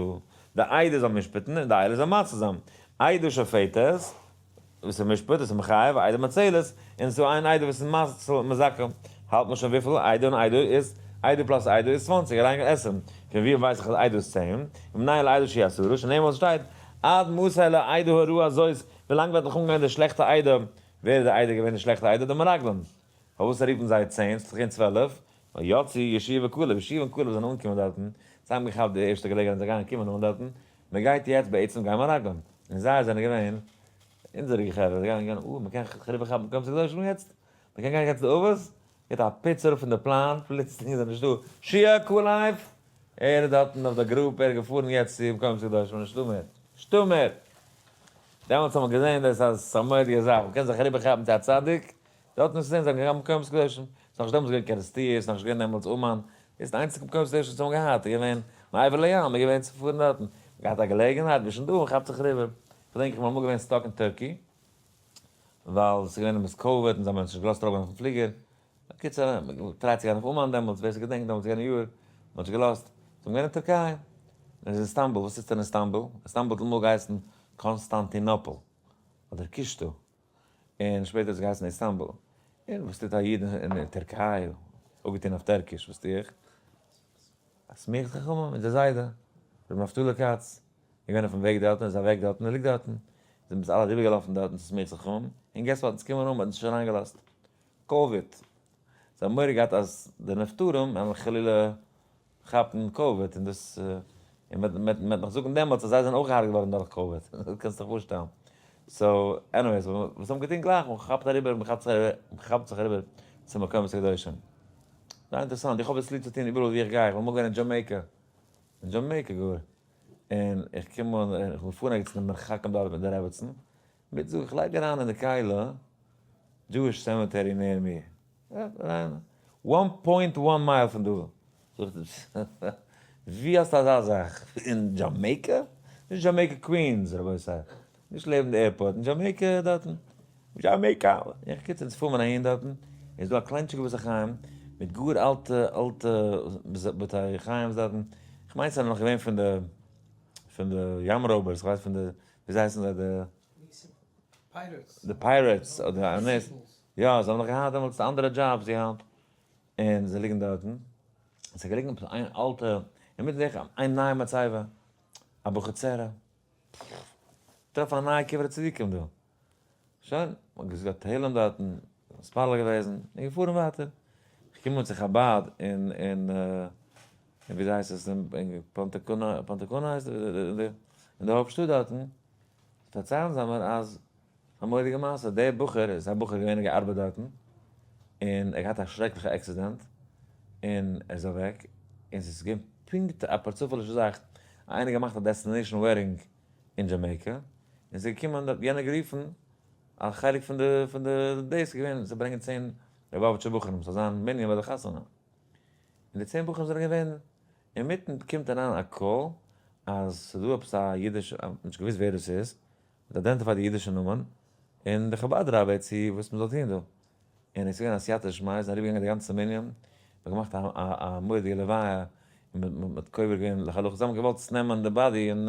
די עדה זאל משפט'ן און די עדה זאל מציל זיין, עדה שופטת וואס איז משפט וואס איז מחייב, עדה מצלת, און עס איז דא איין עדה וואס איז מציל מזכה, האלט מען שוין וויפיל עדה און עדה איז, עדה plus עדה איז 20, אריין עשרים, פון ווי ווייס איך אז עדה איז 10, ומנין לעדה שהיא עשרה, שנאמר וואס שטייט, עד מתי לעדה הרעה הזאת, ווילאנג וועט נאך אנגיין די שלעכטע עדה, ווער איז די עדה געווען די שלעכטע עדה? די מרגלים. פארוואס רופן זיי 10? ס'איז דאך געווען 12. ווייל יצאו יהושע וכלב, יהושע און כלב זענען אנגעקומען דארטן, זיי האבן געכאפט די ערשטע געלעגנהייט זיי גייען קומען אן דארטן, מען גייט יעצט בעצם גיין מרגלים, און זיי זענען געווען אונזעריגע חברה, זיי גייען גיין, אה, מען קען אריבער כאפן מקום הקדוש יעצט, מען קען גיין יעצט די אבות, געט א פיץ אראפ פון די פלאן, פלוצלינג איז ער נישטא, יהושע כלב! ער איז דארטן אויף די group, ער איז געפארן יעצט צו מקום הקדוש, נישטא מער, נישטא מער! דעמאלטס האט מען געזען דאס אז ס'איז א מורא'דיגע זאך, מען קען זיך אריבער כאפן צו א צדיק, דארטן איז געווען זיי האבן געהאט מקומות קדושים, ס'איז נאך נישט דעמאלטס געווען קערעסטיר, ס'איז נאך נישט געווען דעמאלטס אומאן, דאס איז די איינציגע מקומות קדושים וואס האבן געהאט, איז געווען מעבר לים, איז געווען צו פארן דארטן, געהאט א געלעגנהייט, ביסט שוין דא און כאפט זיך אריבער. כ'דענק איך בין אמאל געווען stuck אין Turkey, ווייל ס'איז געווען דעמאלטס COVID און זיי האבן אונז נישט געלאזט ארויפגיין אויפן פליגער, בקיצור, מ'האט גע try ט צו גיין אויף אומאן דעמאלטס, ווער ס'געדענקט דעמאלטס יענע יאר, מ'האט נישט געלאזט, זיי האבן געווען אין טערקיי, און אין איסטאנבול, וואס טוט אין איסטאנבול? איסטאנבול האט אמאל געהייסן קאנסטאנטינאפל, אדער קישטא, און שפעטער האט עס געהייסן איסטאנבול. און וואס טוט א איד אין טערקיי, אפגעטון אויף טערקיש, וואס טו איך? א סמיכת חכמים, אונזער זיידע, ר' נפתלי כץ, איז געווען אויפן וועג דארטן, איז אוועק דארטן, ער ליגט דארטן. זענען מיר אלע אריבערגעלאפן דארטן צו סמיכת חכמים, און guess what, אונז קומען אן, מ'האט אונז נישט אריינגעלאזט. COVID. זיי האבן מורא געהאט אז די נפטרים וועלן חלילה כאפן COVID, און דאס, און מען וועט נאך זאגן דעמאלטס אז זיי זענען אויך געהארגעט געווארן דורך COVID, קענסט דיך פארשטעלן. so, anyways, וואס האבן געטון גלייך, מען כאפט אריבער, מען כאפט זיך אריבער צום מקומות הקדושים. זייער אינטערעסאנט, איך האב עס ליב צו טון איבעראל וואו איך גיי, איך בין אמאל געווען אין דזשאמעיקע, אין דזשאמעיקע גאר, און איך קום אן, איך בין געפארן ערגעץ אין די מרחקים דארט מיט די רעבעצן, מיט זאג איך לייג אריין אין די כלי Jewish cemetery near me, one point one mile פון דא, זאגט ער ווי האסטו אזא זאך? אין דזשאמעיקע? נישט דזשאמעיקע קווינס רבותי, נישט לעבן די airport, אין דזשאמעיקע דארטן, דזשאמעיקע, איך קיצור אונז פארן אהין דארטן, איז דא א קליינטשיגע בית החיים מיט גאר אלטע אלטע בתי חיים'ס דארטן, כ'מיין ס'זענען נאך געווען פון די פון די ים רויבערס, כ'ווייס פון די וויאזוי הייסן זיי די pirates. די pirates אדער יא זיי האבן נאך געהאט דעמאלטס אנדערע jobs ווי היינט. און זיי ליגן דארטן, עס איז געליגן עפעס איין אלטע, אינמיטן זעה איך איין נייע מצבה, אבוחצירא, טרעף א נייע קברי צדיקים דא, שוין, מען האט געזאגט א תהלים דארטן, מתפלל געוועזן, און געפארן ווייטער. איך קום אן צו חבד אין אין אין וויאזוי הייסט עס אין פונטא קאנא, פונטא קאנא הייסט עס? אין די הויפט שטאט דארטן, פארציילן זיי מיר אז א מורא'דיגע מעשה, דער בחור איז א בחור געווען און געארבעט דארטן, און ער האט געהאט א שרעקליכע accident, און ער איז אוועק, און ס'איז געווען פונקט א פארצופעלישע זאך, איינער געמאכט א destination wedding אין דזשאמעיקע, און ס'איז געקומען דארט יענער גערופן, א חלק פון די פון די דאס איז געווען צו ברענגען 10 ליובאוויטשער בחורים ס'זאל זיין מנין ביי די חתונה, און די 10 בחורים זענען געווען, אינמיטן קומט אריין א call אז ס'איז דא עפעס א אידיש, נישט געוואוסט ווער דאס איז, מ'האט identified די אידישע נאמען, און די חבד רבי צו וואס מ'זאל טון דא, און עס איז געווען א סייעתא דשמיא, זענען אריבערגעגאנגען די גאנצע מנין, מ'האט געמאכט א א מורא'דיגע לוויה, און מ'האט קובר געווען להלכה, זיי האבן געוואלט נעמען די body און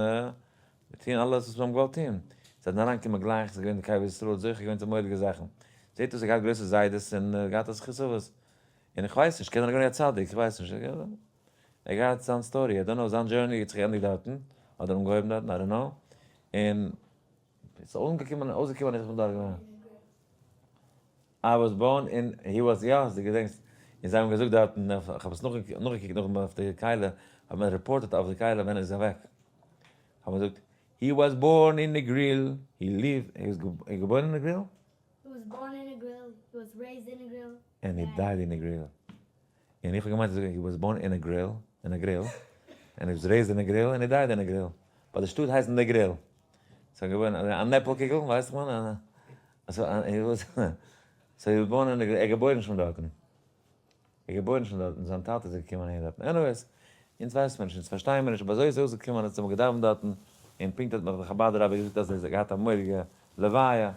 טון אלעס וואס זיי האבן געוואלט טון, זיי זענען אריינגעקומען גלייך, ס'איז געווען די קבר ישראל, זוכה געווען צו מורא'דיגע זאכן, זעט אויס ער געהאט גרויסע זיידעס און געהאט א זכות אבות, און איך ווייס נישט, קען זיין ער איז געווען א צדיק, איך ווייס נישט, ער געהאט זיין story, I don't know, זיין journey האט זיך געענדיגט דארטן, אדער אנגעהויבן דארטן, I don't know, און ס'איז אנגעקומען אויסגעקומען אז איך בין דארט געווען. I was born in, he was, יא, דו געדענקסט, און זיי האבן געזאגט דארטן, איך האב עס נאכגעקוקט נאכדעם אויף די קהלה, האט מען reported אויף די קהלה ווען ער איז אוועק, האט מען געזאגט, he was born in Negril, he live, ער איז געבוירן אין Negril? He was born in Negril, he was raised in Negril. And he died in Negril. און איך האב געמיינט צו זאגן he was born in a grill, אין א grill, and he was raised in a grill, and he died in a grill. ווייל די שטאט הייסט Negril. ס'איז געווען א נעפל קוגל, ווייסט איך מיין? so he was, so he was born in Negril, ער געבוירן שוין דארטן. ער געבוירן שוין דארטן, זיין טאטע איז געקומען אהין דארטן. Anyways, אונז ווייסט מען נישט, אונז פארשטייען מיר נישט, אבער אזוי איז אויסגעקומען אז אונז האבן געדאווענט דארטן, און פונקט האט מיך דער חבד רבי געזאגט אז ער האט געהאט א מורא'דיגע לוויה,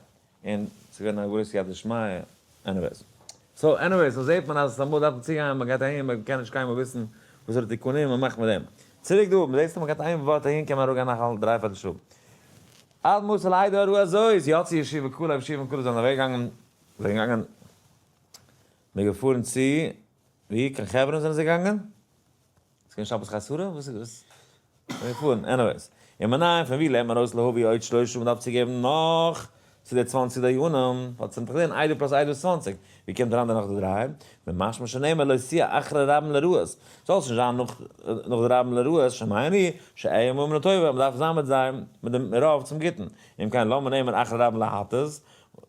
און ס'איז געווען א גרויסע סייעתא דשמיא, anyways. So anyways, so זעט מען אז אמאל דארף מען צוגיין, מען גייט אהין, מען קען נישט קיינמאל וויסן וואסערע תיקונים מען מאכט מיט דעם. צוריק דא, מען זעט מען גייט איין ווארט אהין קען מען אראפגיין נאך א דריי פערטל שעה. עד מות אל עדה הרעה הזאת, יצאו יהושע וכלב, יהושע און כלב זענען אוועקגעגאנגען, זענען געגאנגען, מען איז געפארן צו, ווי? קיין חברון זענען זיי געגאנגען? ס'איז געווען שבת חסרה? וואס איז דאס? מיר פארן, anyways. און מנין, פון ווי לערנט מען ארויס להביא עוד שלושה, מ'דארף צוגעבן נאך צו די 20 דיינים, ווייל ס'זענען דאך געווען עדה plus עדה איז 20, ווי קומט אריין די נאך די דריי? ממשמע שנאמר לא תהיה אחרי רבים לרעות, זאלסט נישט זיין נאך נאך די רבים לרעות, שמעני שאהיה עמהם לטובה, מ'דארף זיין מיט זיי, מיט דעם רוב צום גוטן, אם כן למה נאמר אחרי רבים להטות,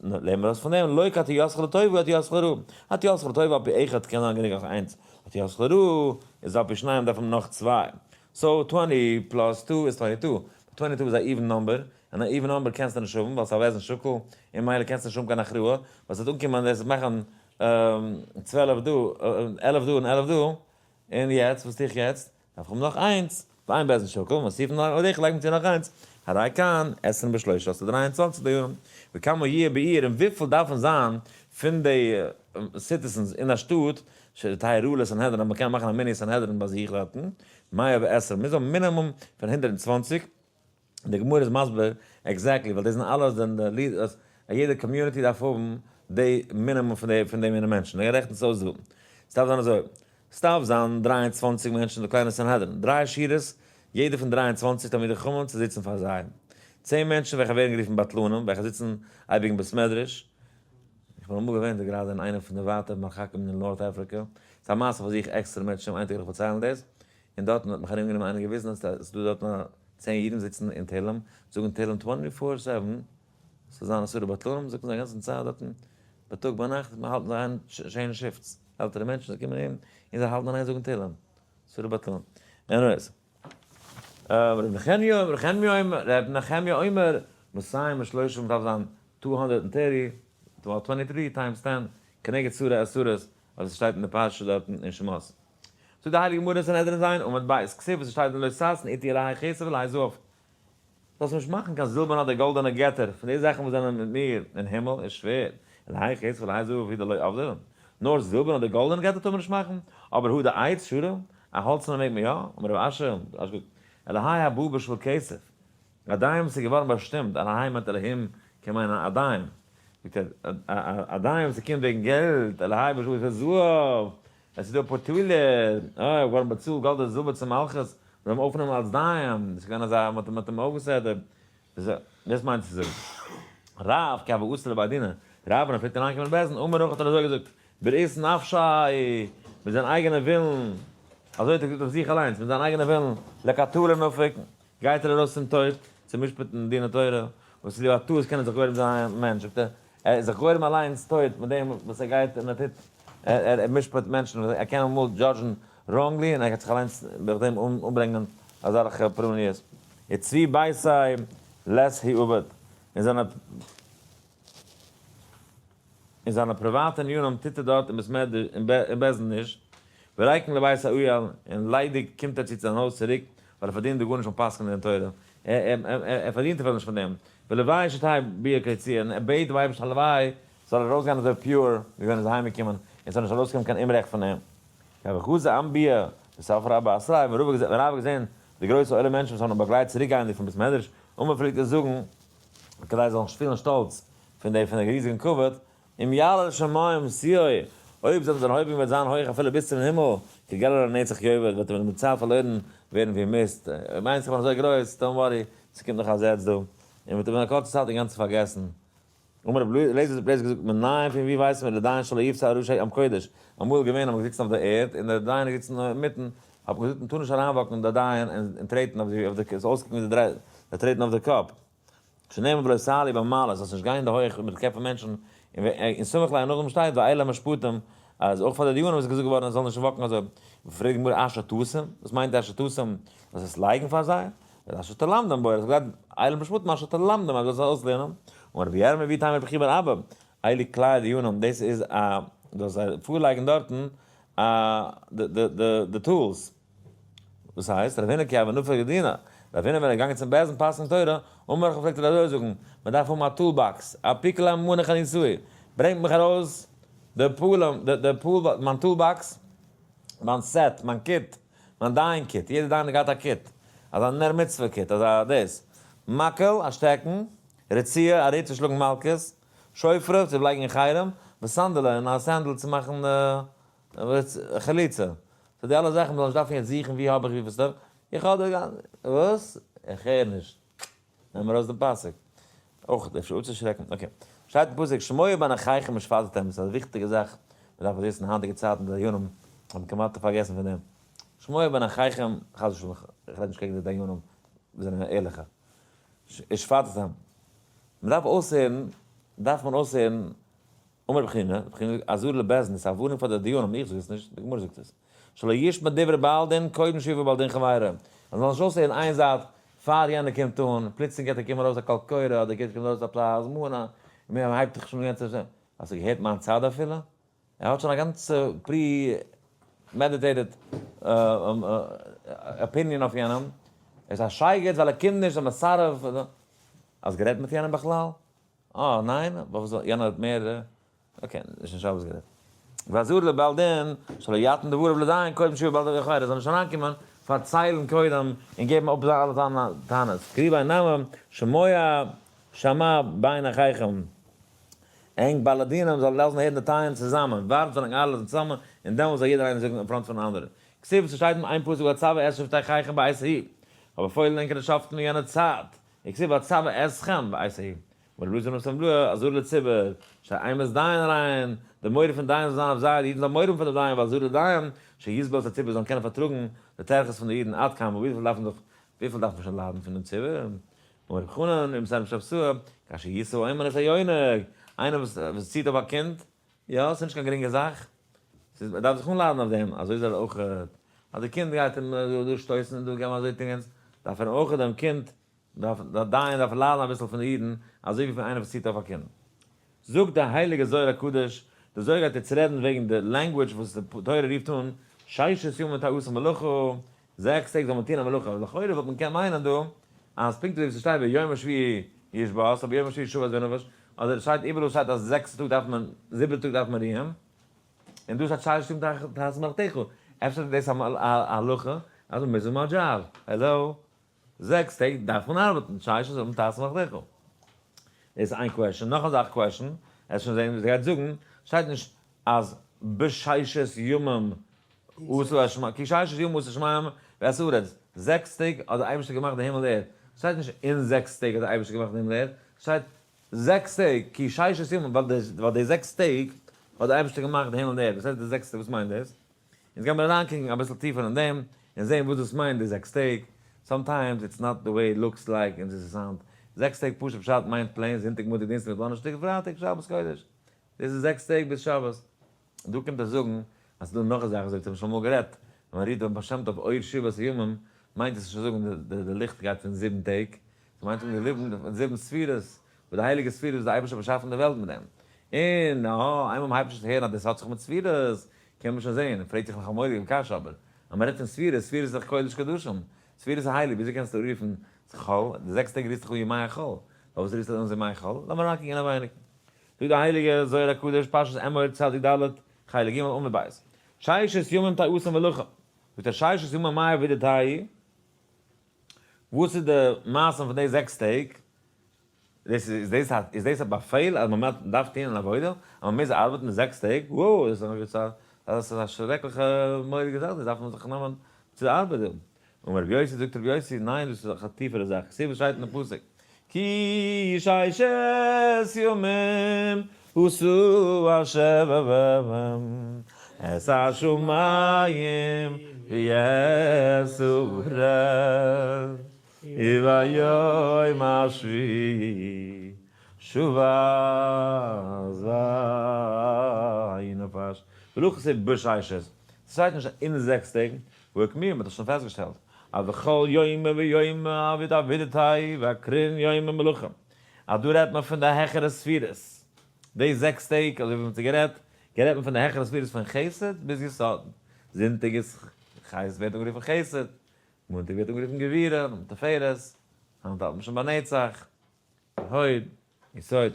לערנט מען ארויס פון דעם, לא כהטיותך לטובה הטיותך לרעה, הטיותך לטובה על פי אחד קען זיין גענוג אויך איינס, הטיותך לרעה איז על פי שניים דארף מען נאך צוויי, so twenty plus two איז 22, 22 איז א even number, און א even number קענסטו נישט האבן ווייל ס'איז א בית דין שקול, און ממילא קענסטו נישט האבן קיין הכרעה, ווייל ס'וועט אנקומען דאס מאכן 12 דא, 11 דא און 11 דא, און יעצט וואס טו איך יעצט? דארף איך האבן נאך איינס, ואין בית דין שקול, מוסיפין עוד אחד לייגט מען צו נאך איינס, הרי כאן עשרים ושלושה, האסטו 23 דיינים, וכמה יהיה בעיר, און וויפיל דארפן זיין פון די citizens אין א שטאט, שתהא ראויה לסנהדרין, אז מ'קען מאכן א מיני סנהדרין ביי זיך דארטן, 120, מוז האבן מינימום פון 120, די גמרא איז מסביר exactly, ווייל דאס זענען אלע זענען די leaders, א יעדע community דארף האבן די מינימום פון די פון די מינע מענטשן, ער רעכנט עס אויס דא, ס'דארף זיין אזוי, ס'דארף זיין 23 מענטשן די קליינע סנהדרין, דריי שורות, יעדע פון 23 תלמידי חכמים צו זיצן פאר זיי, 10 מענטשן וועלכע ווערן גערופן בטלנים, וועלכע זיצן אייביג אין בית מדרש, איך בין אמאל געווען דא גראדע אין איינע פון די ווייטע מרחקים אין North Africa, ס'איז א מעשה פאר זיך עקסטער מענטשן, איין טאג וועל איך פארציילן דאס, און דארטן האט מיך ארומגענומען איינער געוויזן אז ס'איז דא דארטן א 10 אידן זיצן אין תהלים, זאגן תהלים twenty four seven, ס'זאל זיין עשרה בטלנים, זאגן זיי א גאנצן צייט דארטן, בייטאג ביינאכט, מען האלט זיי איין שעה'ן shifts, עלטערע מענטשן זיי קומען אהין און זיי האלטן איין זאגן תהלים, עשרה בטלנים. Anyways. ר' נחמיה, ר' נחמיה אומר, ר' נחמיה אומר, מאתים ושלושים דארף זיין 230, 23 times 10, כנגד שרי עשרות, אז עס שטייט אין די פרשה דארטן אין שמות. זאגט די הייליגע גמרא אין סנהדרין ז' עמוד ב', כתיב וואס עס שטייט לא תעשון אתי אלהי כסף ואלהי זהב. זאלסט נישט מאכן קיין זילבערנע אדער גאלדענע געטער, פון די זאכן וואס זענען מיט מיר אין הימל איז שווער, אלהי כסף ואלהי זהב הוא דלא עבדינן. נאר זילבערנע אדער גאלדענע געטער טאר מען נישט מאכן, אבער הא דעץ שרי, א האלצערנע מעג מען יא, אמר רב אשי, רב אשי זאגט, אלהי הבא בשביל כסף, א dime וואס איז געווארן באשטימט, אלהי מיינט אלהים קען מיינען א dime, זאגט ער, א dime וואס קומט וועגן געלט, אלהי בשביל זהב. עס איז דא אפאר טווילער, אה, געווארן באצאלט גאלד אדער זילבער צום מלכות, מ'זאל אים אויפנעמען אלס דיין, דאס איז געווען אזא, מ'האט אים אויפגעסעט, דאס מיינט צו זאגן. רב כי הוה אתי לבי דינא, רב ווען ער פלעגט אריינקומען אין בית דין, אמר הכי האט ער אזוי געזאגט, בראות נפשיה, מיט זיין אייגענע ווילן, אזוי האט ער געזאגט אויף זיך אליינס, מיט זיין אייגענע ווילן, לקטלא נפיק, גייט ער ארויס צום טויט, צו משפט'ן דיני תורה, וואס צוליב א טעות קען ער זיך גורם זיין א מענטש, זאגט ער, ער איז זיך גורם אליינס טויט מיט דעם וואס ער גייט און ער טוט, ער משפט מענטשן, ער קען אמאל judge ן wrongly און ער גייט זיך אליינס דורך דעם אנברענגען אזעלכע פורעניות. וצבי ביתיה לית הוא עביד, אין זיינע אין זיינע פריוואטע ענינים טוט ער דארט אין בית מדרש אין בית דין נישט, וריקן לבית האוהל, און ליידיג קומט ער צו צו זיין הויז צוריק, ווייל ער פארדינט דא גארנישט פון פסק'נען דין תורה, ער פארדינט אפילו נישט פון דעם, ולוואי שתהא ביאה כיציאה, און ער בעט דעם אייבערשטן הלוואי זאל ער ארויסגיין אזוי pure ווי ווען ער איז אהיימגעקומען, און ס'זאל נישט ארויסקומען קיין אומרעכט פון אים. וחזא אמביה בספרא רבא אתריה, ווען רבא האט געזען די גרויסע עולם מענטשן וואס האבן אים באגלייט צוריקגייענדיג פון בית מדרש, אמר פלעגט ער זאגן, כדי זיי זאלן נישט פילן שטאלץ פון די פון די ריזיגן כבוד, אם יעלה לשמים שיאו, אויב זיין דערהויבונג וועט זיין הויך אפילו ביז צום הימל, כגלר לנצח יאבד, וועט ער מיט צייט פארלוירן ווערן ווי מיסט. אויב מיינסט איך בין אזוי גרויס, don't worry, ס'קומט נאך א זעץ דא, און מ'וועט אים אין א קורצע צייט אינגאנצן פארגעסן. אמר רבי אליעזר האט רבי אליעזר געזאגט, מנין פון ווי ווייסן מיר לדיין שלא יפסע על ראשי עם קודש, אמאל איז געווען אז מ'האט געזיצן אויף די ערד און דער דיין איז געזיצן אינמיטן, האט מען געזאגט מ'טאר נישט אריינוואקן אין די דיין און טרעטן אויף די, עס אויסקוקן ווי זיי טרעטן אויף די קאפ. שנאמר ולא תעלו במעלות, זאלסט נישט גיין אין די הויך מיט די קעפ פון מענטשן, און סמוך ליה נאכדעם שטייט ואלה המשפטים, אז אויך פאר די דיונים איז געזאגט געווארן אז זיי זאלן נישט וואקן אזוי. פרעגט די גמרא אשר תשים, וואס מיינט אשר תשים? זאלסט עס לייגן פאר זיי? אשר תלמדם בו, ער האט געזאגט אלה המשפטים אשר תלמדם אז זאלסט זיי אויסלערנען, אמר רבי ירמי' ואיתימא רבי חייא בר אבא, אלו כלי דיונים, דאס איז א, זאלסט זיי פארלייגן דארטן א די tools. וואס הייסט? רב הונא כי הוה נפיק לדינא, רב הונא ווען ער איז געגאנגען צום בית דין פסק'ן תורה, אמר הכי פלעגט ער אזוי זאגן, מען דארף האבן א tool box, אפיקו לי מנא חניתאי, ברענגט מיך ארויס די פלים, די pool, מיין tool box, מיין set, מיין kit, מיין דיין kit, יעדער דיין האט געהאט א kit, אזא נר מצוה kit, אזא דאס, מקל, א שטעקן, רצועה, א ריץ צו שלאגן מלקות, שופרא, צו לייגן אין חרם, וסנדלא, און א sandal צו מאכן חליצה. so די אלע זאכן מ'זאל נישט דארפן יעצט זוכן ווי האב איך ווי וואס דארף איך האב די גאנצע וואס? איך הער נישט. נעם ארויס דעם פסוק. אויך אפשר אפצושרעקן. okay. שטייט אין פסוק שמוע בין אחיכם ושפטתם, ס'איז א וויכטיגע זאך, מ'דארף עס וויסן היינטיגע צייטן די דיינים האבן כמעט פארגעסן פון דעם. שמוע בין אחיכם, חס ושלום איך רעד נישט קעגן די דיינים וואס זענען ערליכע. ושפטתם. מ'דארף אויסהערן, דארף מען אויסהערן אמר רבי חנינא, רבי חנינא זאגט, אזהרה לבית דין, ס'איז א ווארענונג פאר די דיונים, איך זאג עס נישט, די גמרא זאגט עס, שלא ישמע דברי בעל דין קודם שיבא בעל דין חברו, אז מ'זאל נישט אויסהערן איין זייט פאר יענער קומט אן, פלוצלינג גייט ער קומען ארויס א קול קורא אדער גייט קומען ארויס א פלא הזמנה, און מען הייבט זיך שוין אן צו, האסטו געהערט מיין צד אפילו? ער האט שוין א גאנצע pre-meditated opinion אויף יענעם, ער איז א שייגעץ ווייל ער קומט נישט, א מסרב, האסט גערעדט מיט יענעם בכלל? אה ניין? וואס זאל יענער האט מער okay נישט אין שבת גערעדט. ואזהרה לבעל דין שלא יתן דבריו לדיין קודם שיבא בעל דין לכאורה זאל נישט אריינקומען פארציילן קודם און געבן אפ אלע זיינע טענות קרי ביי נמ שמוע שמע בין אחיכם ענק בעלי דינים זאלן לאזן הערן די טענות צוזאמען ווארט זאלן ענק אלע זיין צוזאמען און דעמאלס זאל יעדער איינער זאגן אין front פון אנדערע כתיב ס'שטייט אין איין פסוק ואצוה את שופטיכם בעת ההיא כ'האב באפוילן ענקערע שופטים אין יענע צייט וכתיב ואצוה אתכם בעת ההיא, אמר רבי אלעזר בן סמבלא, אזהרה לציבור, שתהא אימת דיין עליהן, די מורא פון דיין זאל זיין אויף זיי, די אידן זאלן מורא האבן פון דעם דיין, ואזהרה לדיין, שיסבול את הציבור זאלן קענען פארטראגן די טרחות פון די אידן, עד כמה, וויפיל דארף מען זיך, וויפיל דארף מען שוין ליידן פון דעם ציבור? אמר רבי חנן, אם סיים שבתאה, כאשר ישא האומן את היונק, איינער וואס ציט אויף א קינד, יא, ס'איז נישט קיין גרינגע זאך, ס'איז, מ'דארף זיך אנלאדן אויף דעם, אזוי איז ער אויך, אז די קינד גייט אים דא שטויסן און דא געבן אזוי טון יענץ, דארף ער אויך דעם קינד, דארף, דער דיין דארף ליידן אביסל פון די אידן, אזוי ווי פון איינער וואס ציט אויף א קינד. זאגט דער הייליגער זוהר הקדוש, דער זוהר גייט יעצט רעדן וועגן די language וואס די תורה רופט אן, ששת ימים תעשה מלאכה, זעקס טעג זאל מען טון א מלאכה, לכאורה וואלט מען קען מיינען דא, אז פונקט אזוי ווי ס'שטייט ביום השביעי ישבות, אבער יום השביעי שבת ונפש, אדער עס שטייט איבעראל שטייט אז זעקסטע טאג דארף מען, זיבעטע טאג דארף מען רוען, און דא שטייט ששת ימים תעשה מלאכתך, אפשר איז דאס א הלכה אז מ'מוז האבן א דזשאב, העלא? זעקס טעג דארף מען ארבעטן, ששת ימים תעשה מלאכתך. דאס איז איין question, נאך א זאך question, עס שוין זעהן וואס ער גייט זאגן, שטייט נישט אז. בששת ימים עשה השמים, כי ששת ימים עשה השמים ואת הארץ, זעקס טעג האט דער אייבערשטער געמאכט די הימל און ערד, שטייט נישט אין זעקס טעג האט דער אייבערשטער געמאכט די הימל און ערד, שטייט זעקס טעג, כי ששת ימים, ווייל די זעקס טעג האט דער אייבערשטער געמאכט די הימל און די ערד, וואס הייסט די זעקס טעג, וואס מיינט דאס? אונז גיימיר אריינקוקן אביסל טיפער אין דעם, און זען וואס דאס מיינט די זעקס טעג, sometimes it's not the way it looks like און ס'איז sound, זעקס טעג פשוט פשט מיינט plain זונטאג מאנטאג דינסטאג מיטוואך דאנערשטאג פרייטאג שבת קודש, דאס איז זעקס טעג ביז שבת. דא קומט ער זאגן אז ס'איז דא נאך א זאך אזוי ווי מ'האט שוין אמאל גערעדט, ווען מ'רופט דעם בעל שם טוב אור שבעת הימים, מיינט עס נישט צו זאגן די ליכט גייט פון זיבן טעג, ס'מיינט צו זאגן די זיבן ספירות, וואס די הייליגע ספירות וואס די אייבערשטער האט באשאפן די וועלט מיט דעם. און אהא, איינמאל מ'הייבט שוין צו הערן אז דאס האט זיך מיט ספירות, קען מען שוין זען, פרעגט זיך נאך א מורא'דיגע קשיא אבער, אז מ'רעדט פון ספירות, ספירות איז דאך קודש קדשים, ספירות איז הייליג, וויאזוי קענסטו רופן חול, די זעקס טעג רופסט זיך אן ימי החול, פארוואס רופסטו אונז ימי חול? לאמיר אריינקוקן אינעווייניג. זאגט דער הייליגער זוהר הקדוש, פרשת אמור, צדיק ד', חלק ג', עמוד ב', ששת ימים תעשה מלאכה, זאגט ער ששת ימים מאי עבידתייהו, וואס איז די מעשה פון די זעקס טעג? דאס איז דאס א איז דאס א באפעל אז מען דארף טון אן עבודה? אז מען מוז ארבעטן זעקס טעג? וואו! דאס איז א דאס איז א שרעקליכע מורא'דיגע זאך, דאס דארף מען זיך נעמען צו די ארבעט דא. אמר רבי יוסי, זאגט רבי יוסי, ניין דאס איז א טיפערע זאך, כתיב וואס שטייט אין די פסוק, כי ששת ימים עשה השם את השמים ואת הארץ וביום השביעי שבת וינפש, ולא כתיב בששת, ס'שטייט נישט אין זעקס טעג, והוקמי' מ'האט דאך שוין פעסטגעשטעלט אז וכל יומא ויומא עביד עבידתי' ואקרין יומי מלאכה, אז דא רעדט מען פון די העכערע ספירות, די זעקס טעג אזוי ווי מ'האט גערעדט, גערעדט מען פון די העכערע ספירות פון חסד ביז יסוד, זונטאג איז חסד ווערט אנגערופן חסד, מאנטאג ווערט אנגערופן גבורה, תפארת, היינט האלט מען שוין ביי נצח, הוד, יסוד,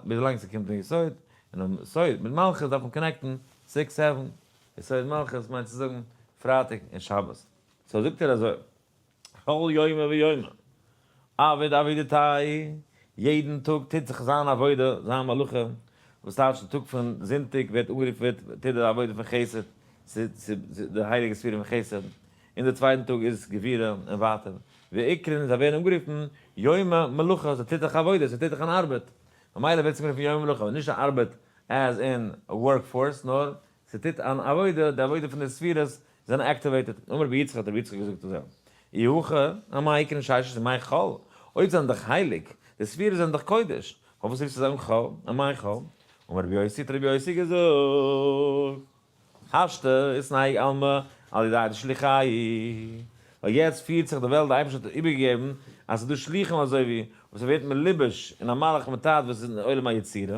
ביז לאנג ס'קומט אן יסוד, און אן יסוד מיט מלכות דארף מען connect ן six seven, יסוד מלכות מיינט צו זאגן פרייטאג און שבת, so זאגט ער אזוי, כל יומא ויומא עביד עבידתי', יעדן טאג טוט זיך זיין עבודה, זיין מלאכה, וואס טייטש די טאג פון זונטאג ווערט אנגערופן ווערט טוט די עבודה פון חסד, די הייליגע ספירה פון חסד, און די צווייטן טאג איז גבורה און ווייטער, ואיקרון זיי ווערן אנגערופן יומי מלאכה, ס'טוט זיך עבודה, ס'טוט זיך אן ארבעט, ממילא ווערט עס אנגערופן יומי מלאכה, נישט א ארבעט as in work force, נאר ס'טוט אן עבודה, די עבודה פון די ספירות זענען activated. אמר רבי יצחק האט רבי יצחק געזאגט אזוי, אי הכי אמאי איקרון ששת ימי חול, אויב זענען דאך הייליג, די ספירות זענען דאך קודש, פארוואס רופסטו זיי אן חול, אמאי חול? אמר רבי יוסי האט רבי יוסי געזאגט, השתא איתנהג עלמא על ידי דשליחייהו, ווייל יעצט פירט זיך די וועלט, די אייבערשטער האט איבערגעגעבן אז ס'איז דא שליחים אזוי ווי וואס ס'ווערט מלובש אין א מלאך מט"ט וואס איז אין עולם היצירה,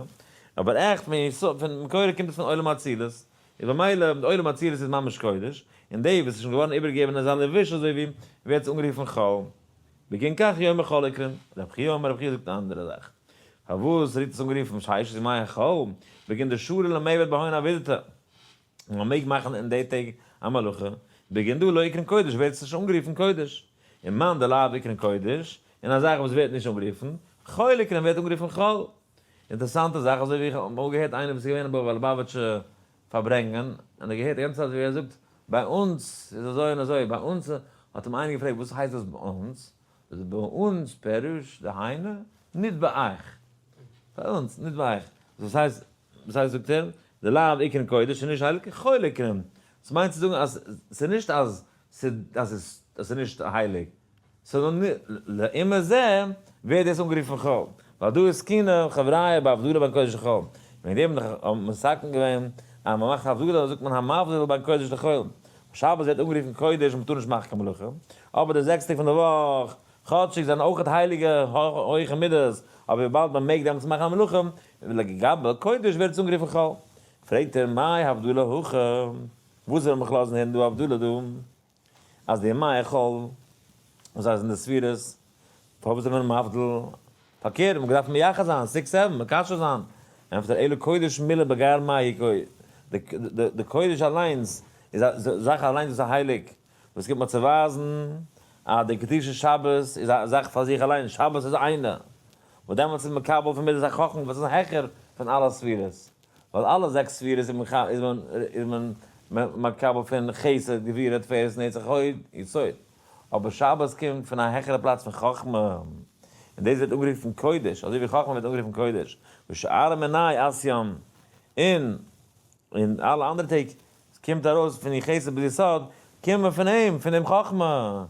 אבער עכט פון יסוד פון מקורו קומט עס פון עולם האצילות, איז במילא די עולם האצילות איז ממש קודש, און די וואס איז שוין געווארן איבערגעגעבן אין אזא לבוש אזוי ווי ווערט עס אנגערופן חול. בגין כך יומי חול איקרון, רב חייא אמר רב חייא זאגט א אנדערע זאך, פארוואס ווערט עס אנגערופן ששת ימי החול, בגין דשרי למיעבד בהון עבידתא, און מען מעג מאכן אין די טעג א מלאכה, בגין דא לא איקרון קודש ווערט עס נישט אנגערופן קודש, און מאן דלאו איקרון קודש, און א זאך וואס ווערט נישט אנגערופן, חול איקרון ווערט אנגערופן חול. אינטערעסאנטע זאך, אזוי ווי איך האב אמאל געהערט איינער וואס איז געווען ביי ליובאוויטשע פארברענגען, און ער האט געהערט די גאנצע צייט ווי ער זאגט ביי אונז איז אזוי און אזוי, ביי אונז, האט אים איינער געפרעגט וואס הייסט דאס ביי אונז, זאגט ער ביי אונז פירוש דהיינו ניט ביי אייך, ביי אונז, ניט ביי אייך, וואס הייסט, וואס הייסט זאגט ער, דלאו איקרון קודש איז נישט הייליג, חול איקרון, דאס מיינט צו זאגן אז ס'איז נישט אז ס'איז אז ס'איז נישט הייליג, ס'איז נאר לעומת זה ווערט דאס אנגערופן חול, ווייל דא איז זקנה חבריא בהבדלה בין קודש לחול, וועגן דעם האט מען מתקן געווען אז מען מאכט הבדלה זאגט מען המבדיל בין קודש לחול, שבת ווערט אנגערופן קודש און מען טאר נישט מאכן קיין מלאכה, אבער די זעקס טעג פון די וואך, כאטשיג זענען אויכעט הייליגע הויכע מידות, אבער וויבאלד מען מעג דעמאלטס מאכן א מלאכה, לגבי קודש ווערט עס אנגערופן חול. פרעגט ער מאי הבדלה הכא, וואס זאל מיך לאזן הערן דא הבדלה דא? אז די ימי החול וואס זיי זענען די ספירות, פארוואס איז מען מבדיל? פארקערט, מען דארף מייחד זיין, six seven, מקשר זיין. ענטפערט ער, אלא קודש מילה בגרמיה די קודש אליינס איז א זאך אליינס וואס איז הייליג, וואס קומט מיר צו ווייזן אז די קדושת שבת איז א זאך פאר זיך אליין, שבת איז איינע, וואס דעמאלטס איז מקבל פון מידת החכמה וואס איז העכער פון אלע ספירות. ווייל אלע זעקס ספירות איז מען איז מען איז מען מקבל פון חסד, גבורה, תפארת, נצח, הוד, יסוד. אבער שבת קומט פון א העכערע פלאץ פון חכמה, און דאס ווערט אנגערופן קודש, אזוי ווי חכמה ווערט אנגערופן קודש, ושאר מיני אסיום, און און אלע אנדערע טעג קומט ארויס פון איר חסד ביז יסוד, קומען פון אים, פון דעם חכמה,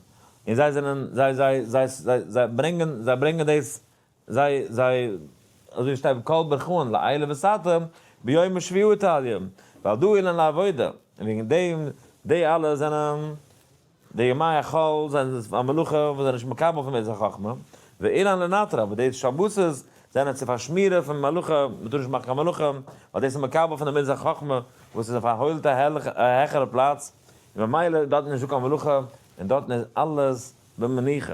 און זיי זענען, זיי זיי זיי זיי ברענגען, זיי ברענגען דאס, זיי זיי, אזוי ווי שטייט כל ברכאן לעילא וסתא ביום השביעי תליא, ווייל דא אילן לעבודה, און וועגן דעם, די אלע זענען די ימי החול זענען א מלאכה וואס זענען נישט מקבל פון מדת החכמה, ואילן לנטרא, אבער די שבתות זענען צו פארשמירה פון מלאכה, מען טאר נישט מאכן קיין מלאכה, ווייל דאס איז מקבל פון די מדת החכמה וואס איז אויף א הוילטע העכערע פלאץ, און ממילא דארט איז נישטא קיין מלאכה, און דארטן איז אלעס במנוחה.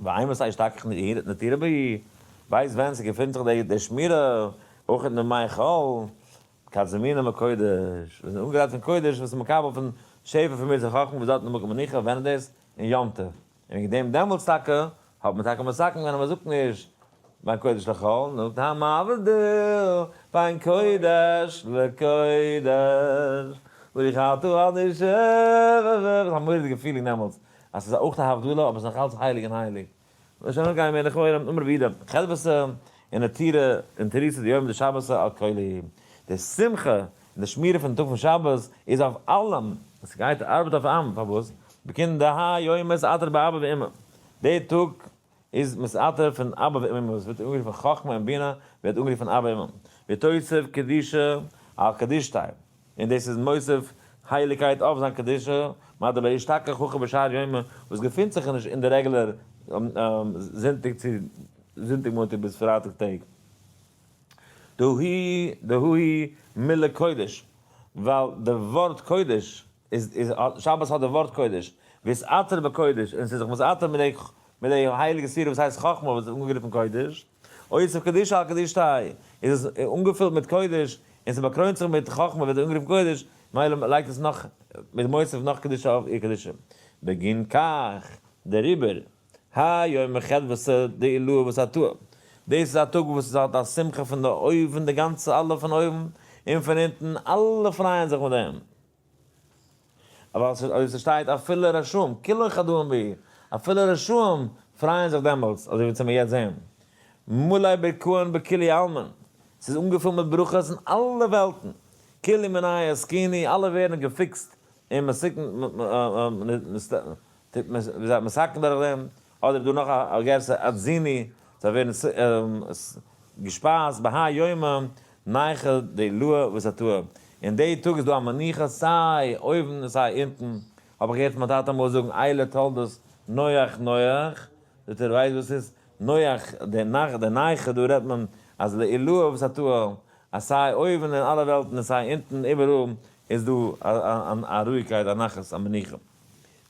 ואימתי אשתכח נטירה בי, ווייסט ווען ס'געפינט זיך די שמירה, אויך אין די ימי חול, כד זמינא מקודש, וואס איז אנגעגרייט פון קודש, וואס איז מקבל פון שפע פון מדת החכמה וואס דארט איז מקום מנוחה, ווען איז דאס? אין יום טוב. און וועגן דעם דעמאלטס טאקע האט מען טאקע מתקן געווען אז מען זאגט נישט בין קודש לחול, נאר זאגט המבדיל בין קודש לקודש, ברוך אתה אדוני ש ו, א מורא'דיגע feeling דעמאלטס, אז ס'איז אויך א הבדלה אבער ס'איז נאך אלץ הייליג און הייליג. ושם גייען מיר לכאורה אמר רבי יהודה, חדוותא און נטירה און תריסא דיומא דשבתא על כולהו, די שמחה און די שמירה פון טאג פון שבת איז אויף אלעם, עס גייט ארבעט אויף עם, פארוואס? בגין דהאי יומא מתעטר באבא ואמא, די טאג איז מתעטר פון אבא ואמא וואס ווערט אנגערופן חכמה און בינה ווערט אנגערופן אבא ואמא, ותוסיף קדושה על קדושתיה, און דאס איז מוסיף הייליגקייט אויף זיין קדושה, מה דלא אשתכח הכא בשאר יומא, וואס געפינט זיך נישט אין די רעגולער זונטאג צו זונטאג מאנטאג ביז פרייטאג טעג. דהאי דהאי מילה קודש, ווייל די ווארט קודש איז איז שבת האט די ווארט קודש, ואתעטר בקודש, און ס'איז זיך מתעטר מיט די מיט די הייליגע ספירה וואס הייסט חכמה וואס איז אנגערופן קודש. אוסיף קדושה על קדושתיה, איז עס אנגעפילט מיט קודש, און ס'באקרוינט זיך מיט חכמה ווערט אנגערופן קודש, מילא לייגט עס נאך, מ'איז מוסיף נאך קדושה אויף איר קדושה. בגין כך, דעריבער, האי יומא חדוותא דעילאה ותתאה, דאס איז א טאג וואס עס האט א שמחה פון די אויבן, די גאנצע אלע פון אויבן און פון אונטן, אלע פרייען זיך מיט דעם. אבער אזוי ס'שטייט אפילו רשעים כולהו חדאין בהו, אפילו רשעים פרייען זיך דעמאלטס, אזוי ווי אונז מיר יעצט זעהן, מלא ברכאן בכולהו עלמין, ס'איז אנגעפילט מיט ברכות אין אלע וועלטן, כולהו מינייהו אתקינו, אלע ווערן געפיקסט און מתקן דורך דעם, אדער איז דא נאך א גרסה אתזינו, זיי ווערן געשפייזט בהאי יומא נייחא דעילאה ותתאה, אין די טאג איז דא א מנוחה סיי אויבן און סיי אונטן, האב איך געהערט פון מיין טאטע אמאל זאגן אלה תולדות נח נח, זאגט ער ווייסט וואס איז נח די נח די נייחא דא רעדט מען אז לעילאה ותתאה אז סיי אויבן אין אלע וועלטן און סיי אונטן איבעראל איז דא א רואיגקייט א נחת א מנוחה.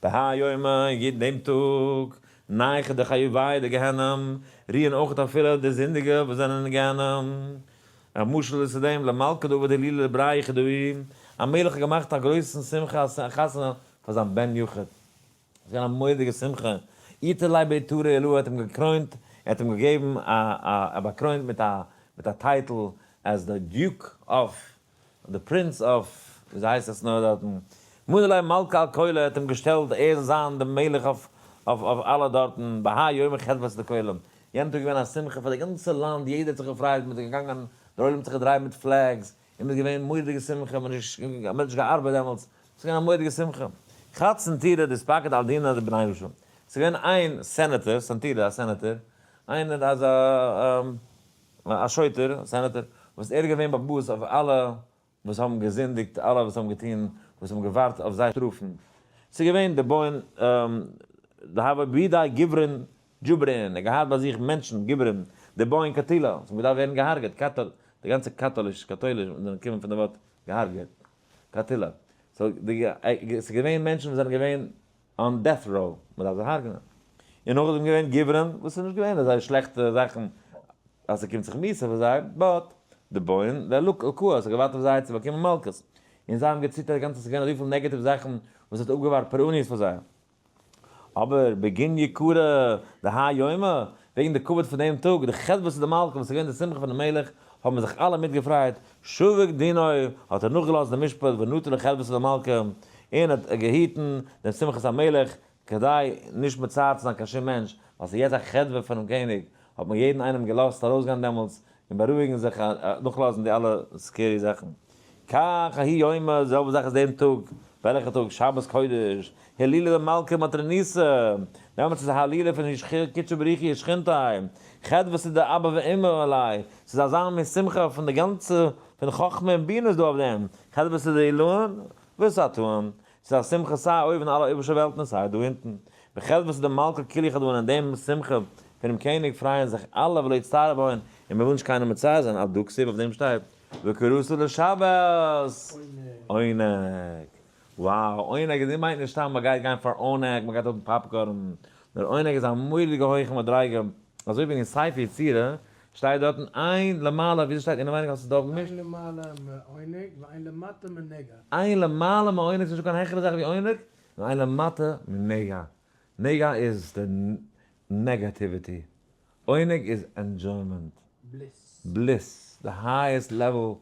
בהאי יומא, אין דעם טאג, נייחא דחייבי דגיהנם, רוען אויך אפילו די זינדיגע וואס זענען אין גיהנם. א משל איז צו דעם, למלכא דעבד הילולא לבריה יחידאה, א מלך האט געמאכט א גרויסן שמחה א חתונה פאר זיין בן יחיד. עס איז געווען א מורא'דיגע שמחה, עיטר ליה בעיטורא עילאה האט אים געקרוינט, ער האט אים געגעבן א א באקרוינט מיט א מיט א title as the duke of the prince of, וויאזוי הייסט עס נאר דארטן, מנה ליה מלכא על כולא האט אים געשטעלט ער זאל זיין די מלך אויף אויף אלע דארטן, בהאי יומא חדוותא דכולא, יענעם טאג איז געווען א שמחה פאר די גאנצע לאנד, יעדער האט זיך געפרייט, מען איז געגאנגען, דער עולם האט זיך געדרייט מיט flags, און מ'איז געווען מורא'דיגע שמחה, מען האט נישט געארבעט דעמאלטס, ס'איז געווען א מורא'דיגע שמחה. חד סנטירא דאתפקיד על דינא דבני רשעים, ס'איז געווען איין סענעטער, סנטירא א סענעטער, איינער אזא א שוטר, א סענעטער, וואס ער איז געווען בעל הבית אויף אלע וואס האבן געזינדיגט, אלע וואס האבן געטון, וואס האבן געווארט אויף זיי שטראפן. ס'איז געווען דבעין דהוה בידיה גוברין ג'וברין, ער האט געהאט ביי זיך מענטשן, גוברים, דבעין קטילא, וואס האבן געדארפט ווערן געהארגעט, קטל, די גאנצע קאטאליש, קאטויליש, זענען געקומען פון די ווארט געהארגעט, קטילא. so ס'איז געווען מענטשן וואס זענען געווען on death row, מען דארף זיי הרג'נען. און נאכדעם געווען גוברים, וואס איז נישט געווען אזא שלעכטע זאכן אז ס'קומט זיך מיתה פאר זיי, but דבעין להלקאה, ס'האט געווארט אויף זיי צו באקומען מלקות. און זיי האבן געציטערט די גאנצע צייט, ס'איז געווען אזויפיל נעגעטיוו זאכן וואס האט אפגעווארט פורעניות פאר זיי. אבער בגין יקרא דהאי יומא, וועגן די כבוד פון דעם טאג, דחדוותא דמלכא וואס איז געווען די שמחה פונעם מלך, האבן זיך אלע מיטגעפרייט, שבק דינו, האט ער נאכגעלאזט דעם משפט ונטה לחדוותא דמלכא, און האט געהיטן דעם שמחת המלך, כדי נישט מצער צו זיין קיין שום מענטש, ווייל ס'איז יעצט א חדוה פונעם קעניג, האט מען יעדן איינעם געלאזט ארויסגיין דעמאלטס און בארואיגן זיך, נאכלאזן די אלע scary זאכן. כך ההוא יומא, די זעלבע זאך איז דעם טאג, וועלכע טאג? שבת קודש, הילולא דמלכא מטרוניתא, דעמאלטס איז א הילולא פון קודשא בריך הוא ושכינתיה, חדוותא דאבא ואמא עילאה, ס'איז אזא מין שמחה פון די גאנצע, פון חכמה און בינה איז דא אויף דעם, חדוותא דעילאין ותתאין, ס'איז א שמחה סיי אויבן אין אלע אויבערשטע וועלטן און סיי דא אונטן, בחדוותא דמלכא כולהו חדוין אין דעם שמחה פונעם קעניג פרייען זיך אלע ולא אצטער בהון און מ'וויל נישט קיינעם מצער זיין, הדא כתיב אויף דעם שטייט וקראת לשבת עונג. wow, עונג איז מיינט נישט סתם מ'גייט גיין פאר עונג, מ'גייט האבן popcorn, נאר עונג איז א מורא'דיגע הויכע מדריגה, אזוי ווי אין ספר יצירה שטייט דארטן אין למעלה, וויאזוי שטייט אינעווייניג האסט עס דא אויפגעמישט? אין למעלה מעונג ואין למטה מנגע. אין למעלה מעונג ס'נישטא קיין העכערע זאך ווי עונג, און אין למטה מנגע, נגע איז די negativity, עונג איז enjoyment, bliss, די highest level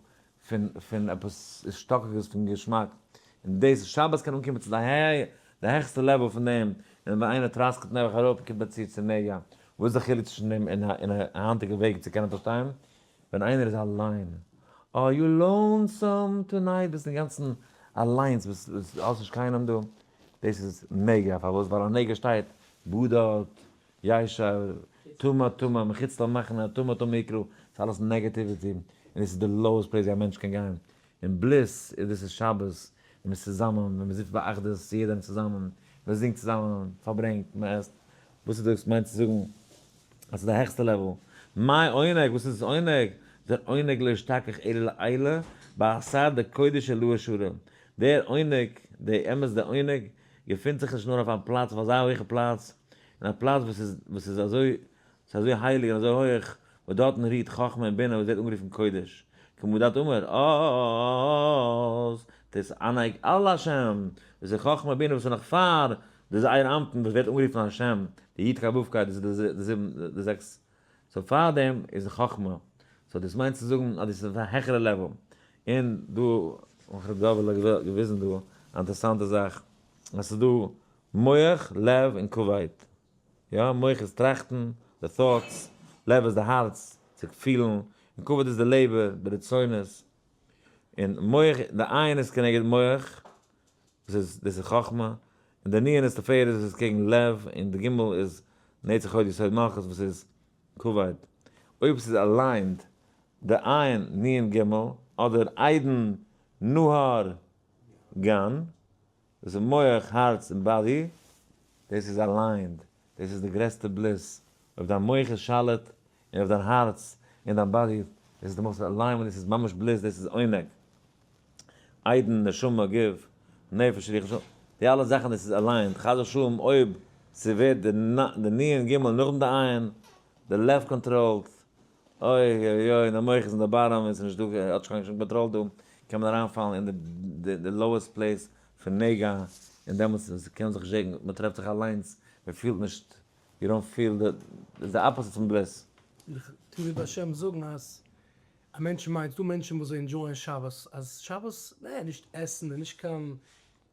פון פון עפעס השתוקקות פון געשמאק, און דאס שבת קען אנקומען צו די די העכסטע level פון דעם, און ווען איינער טראסקעט נעבעך אראפ קומט מען צו צו נגע, וואס איז די חילוק צווישן דעם און א און א היינטיגע וועג צו קענען פארשטיין? ווען איינער איז אליין, are you lonesome tonight, ביסט אינגאנצן אליינס, ביסט האסט נישט קיינעם דא, דאס איז נגע, פארוואס? ווייל א נגע שטייט בדד ישב, טמא טמא, מחוץ למחנה, טמא טמא יקרא, ס'איז אלעס negativity, און דאס איז די lowest place ווי א מענטש קען גיין, און bliss איז דאס איזש שבת, ווען מ'איז צוזאמען, ווען מ'זיצט באחדות, יעדער צוזאמען, מ'זינגט צוזאמען, פארברענגט, מ'עסט, וואס איז דאס מיינט צו זאגן אז ס'איז די העכסטע level, מאי עונג, וואס איז עונג? דער עונג לא ישתכח אלא לעילא, באתר דקודש עילאה שרא, דער עונג, די אמת די עונג, געפינט זיך נישט נאר אויף א פלאץ, אויף אזא הויכע פלאץ, אין א פלאץ וואס איז וואס איז אזוי ס'איז אזוי הייליג און אזוי הויך, וואס דארטן רוהט חכמה און בינה וואס ווערט אנגערופן קודש, כמה דאת אמר אז תתענג על השם, דאס איז חכמה און בינה וואס איז נאך פאר די זעיר אנפין וואס ווערט אנגערופן השם, די י' ק' ו' ק', דאס איז די זיבן די זעקס, so פאר דעם איז חכמה, so דאס מיינט צו זאגן אז דאס איז אויף א העכערע level, און דא האט ר' דובער'לע געוויזן דא א אינטערעסאנטע זאך, אז ס'איז דא מח, לב און כבד. יא, מח איז טראכטן, די thoughts, לב איז די הארץ, צו פילן, און כבד איז די לעבער, די רצונות. און מח, די עין איז כנגד מח, וואס איז, דאס איז חכמה, און די נון איז תפארת וואס איז קעגן לב, און די גימל איז נצח הוד יסוד מלכות וואס איז כבד. אויב ס'איז aligned די עין נון גימל, אדער עידן נהר גן, דאס איז מח, הארץ און body, דאס איז aligned, דאס איז די גרעסטע bliss, אויב דיין מח איז שליט, און אויף דיין הארץ און דיין body, דאס איז די most alignment, דאס איז ממש bliss, דאס איז עונג, עידן, נשמה, גוף, נפש, רוח, נשמה, די אלע זאכן דאס איז aligned, חס ושלום אויב ס'ווערט די נון גימל נאכדעם די עין, די לב קאנטראלט, אוי אוי אוי, די מח איז אין די bottom און ס'איז נישט דא, האט נישט קיין שום קאנטראל דא, קען מען אריינפאלן אין די lowest place פון נגע, און דעמאלטס קען מען זיך נישט זעגן, מען טרעפט זיך אליינס, מען פילט נישט, you don't feel די, איז די opposite פון bliss. איך טו ווי בשם זאגן אז א מענטש מיינט, ס'דא מענטשן וואס זיי enjoy ען שבת, אז שבת, נע, נישט עסן און נישט קיין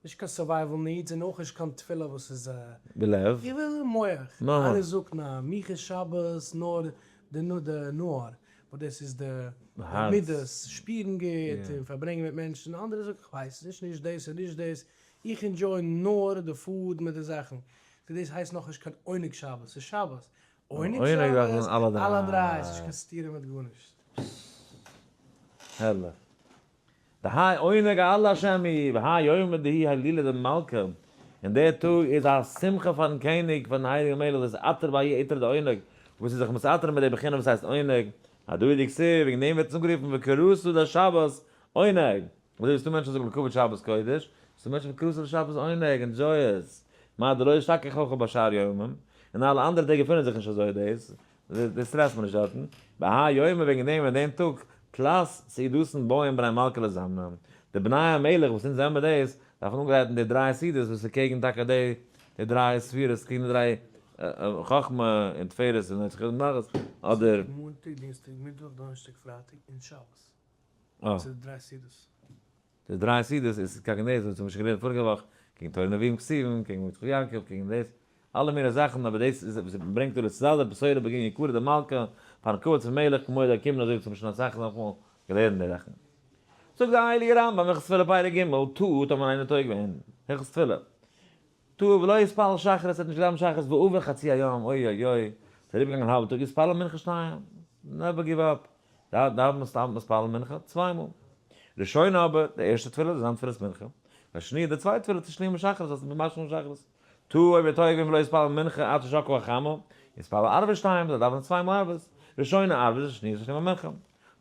נישט קיין survival needs און אויך נישט קיין תפילה וואס איז בלב. איך וויל מח. איינער זאגט ניין מיך איז שבת נאר די נאר וואס דאס איז די מידות שפירן גוט און פארברענגען מיט מענטשן, אנדערע זאגן איך ווייס נישט נישט דאס און נישט דאס איך enjoy נאר די food מיט די זאכן, סאו דאס הייסט נאכנישט קיין עונג שבת, ס'איז שבת, עונג שבת, אלע דריי, ס'נישט קיין סתירה מיט גארנישט. הערליך. דהאי עונג על השם היא, והאי יומא דהיא הילולא דמלכא, און דער טאג איז א שמחה פארן קעניג, פארן הייליגן מלך, דאס אתר בהאי אתרא דעונג, וואס איז זיך מתעטר מיט די בחינה וואס הייסט עונג, הדא דכתיב, וועגן דעם ווערט עס אנגערופן וקראת לשבת עונג, אזוי ווי ס'דא מענטשן וואס זאגן לכבוד שבת קודש, ס'דא מענטשן וקראת לשבת עונג, enjoy עס, מה דלא אשתכח הכא בשאר ימים, אין אלע אנדערע טעג געפינען זיך נישט אזוי דאס, דאס טרעפט מען נישט דארטן. בהאי יומא וועגן דעם אין דעם טאג תלת סעודתין בעיין בני מלכא לזמנא, די בני המלך וואס אונז זעמער דאס, דארפן אנגרייטן די דריי סעודות וואס איז קעגן טאקע די די דריי ספירות, קעגן די דריי. חכמה און תפארת און נצח און מלכות, אדער. מאנטאג, דינסטאג, מיטוואך, דאנערשטאג, פרייטאג און שבת. ס'איז דריי סעודות. די דריי סעודות איז קעגן דאס וואס מ'האט שוין געלערנט פאריגע וואך, קעגן תורה נביאים כתובים, קעגן יצחק יעקב, קעגן דאס, אלע מיני זאכן, אבער דאס איז וואס מ'ברענגט דא לצדד, בשורה בגין יקרא דמלכא, פארן כבוד פון מלך, כמו דאקימנא, אזוי ווי מ'האט שוין אסאך מאל געלערנט די זאכן. זאגט דער הייליגער רמב ם, הלכות תפילה פרק ג', טעה טאמער איינער טועה געווען, הלכות תפילה, טעה ולא התפלל שחרית, ער האט נישט געדאווענט שחרית, ועבר חצי היום, אוי אוי אוי, ס'איז אריבערגעגאנגען א האלבע טאג, התפלל מנחה שתיים, never give up, דאווענט מתפלל מנחה צוויי מאל. ראשונה אבער, די ערשטע תפילה זאל זיין תפילת מנחה, והשניה די צווייטע תפילה תשלימה שחרית, זאלסטו משלים שחרית. טעה אויב ער טועה געווען ולא התפלל מנחה עד ששקעה החמה, התפלל ערבית שתיים, זאל דאווענען צוויי מאל ערבית, ראשונה ערבית ושניה תשלימה מנחה.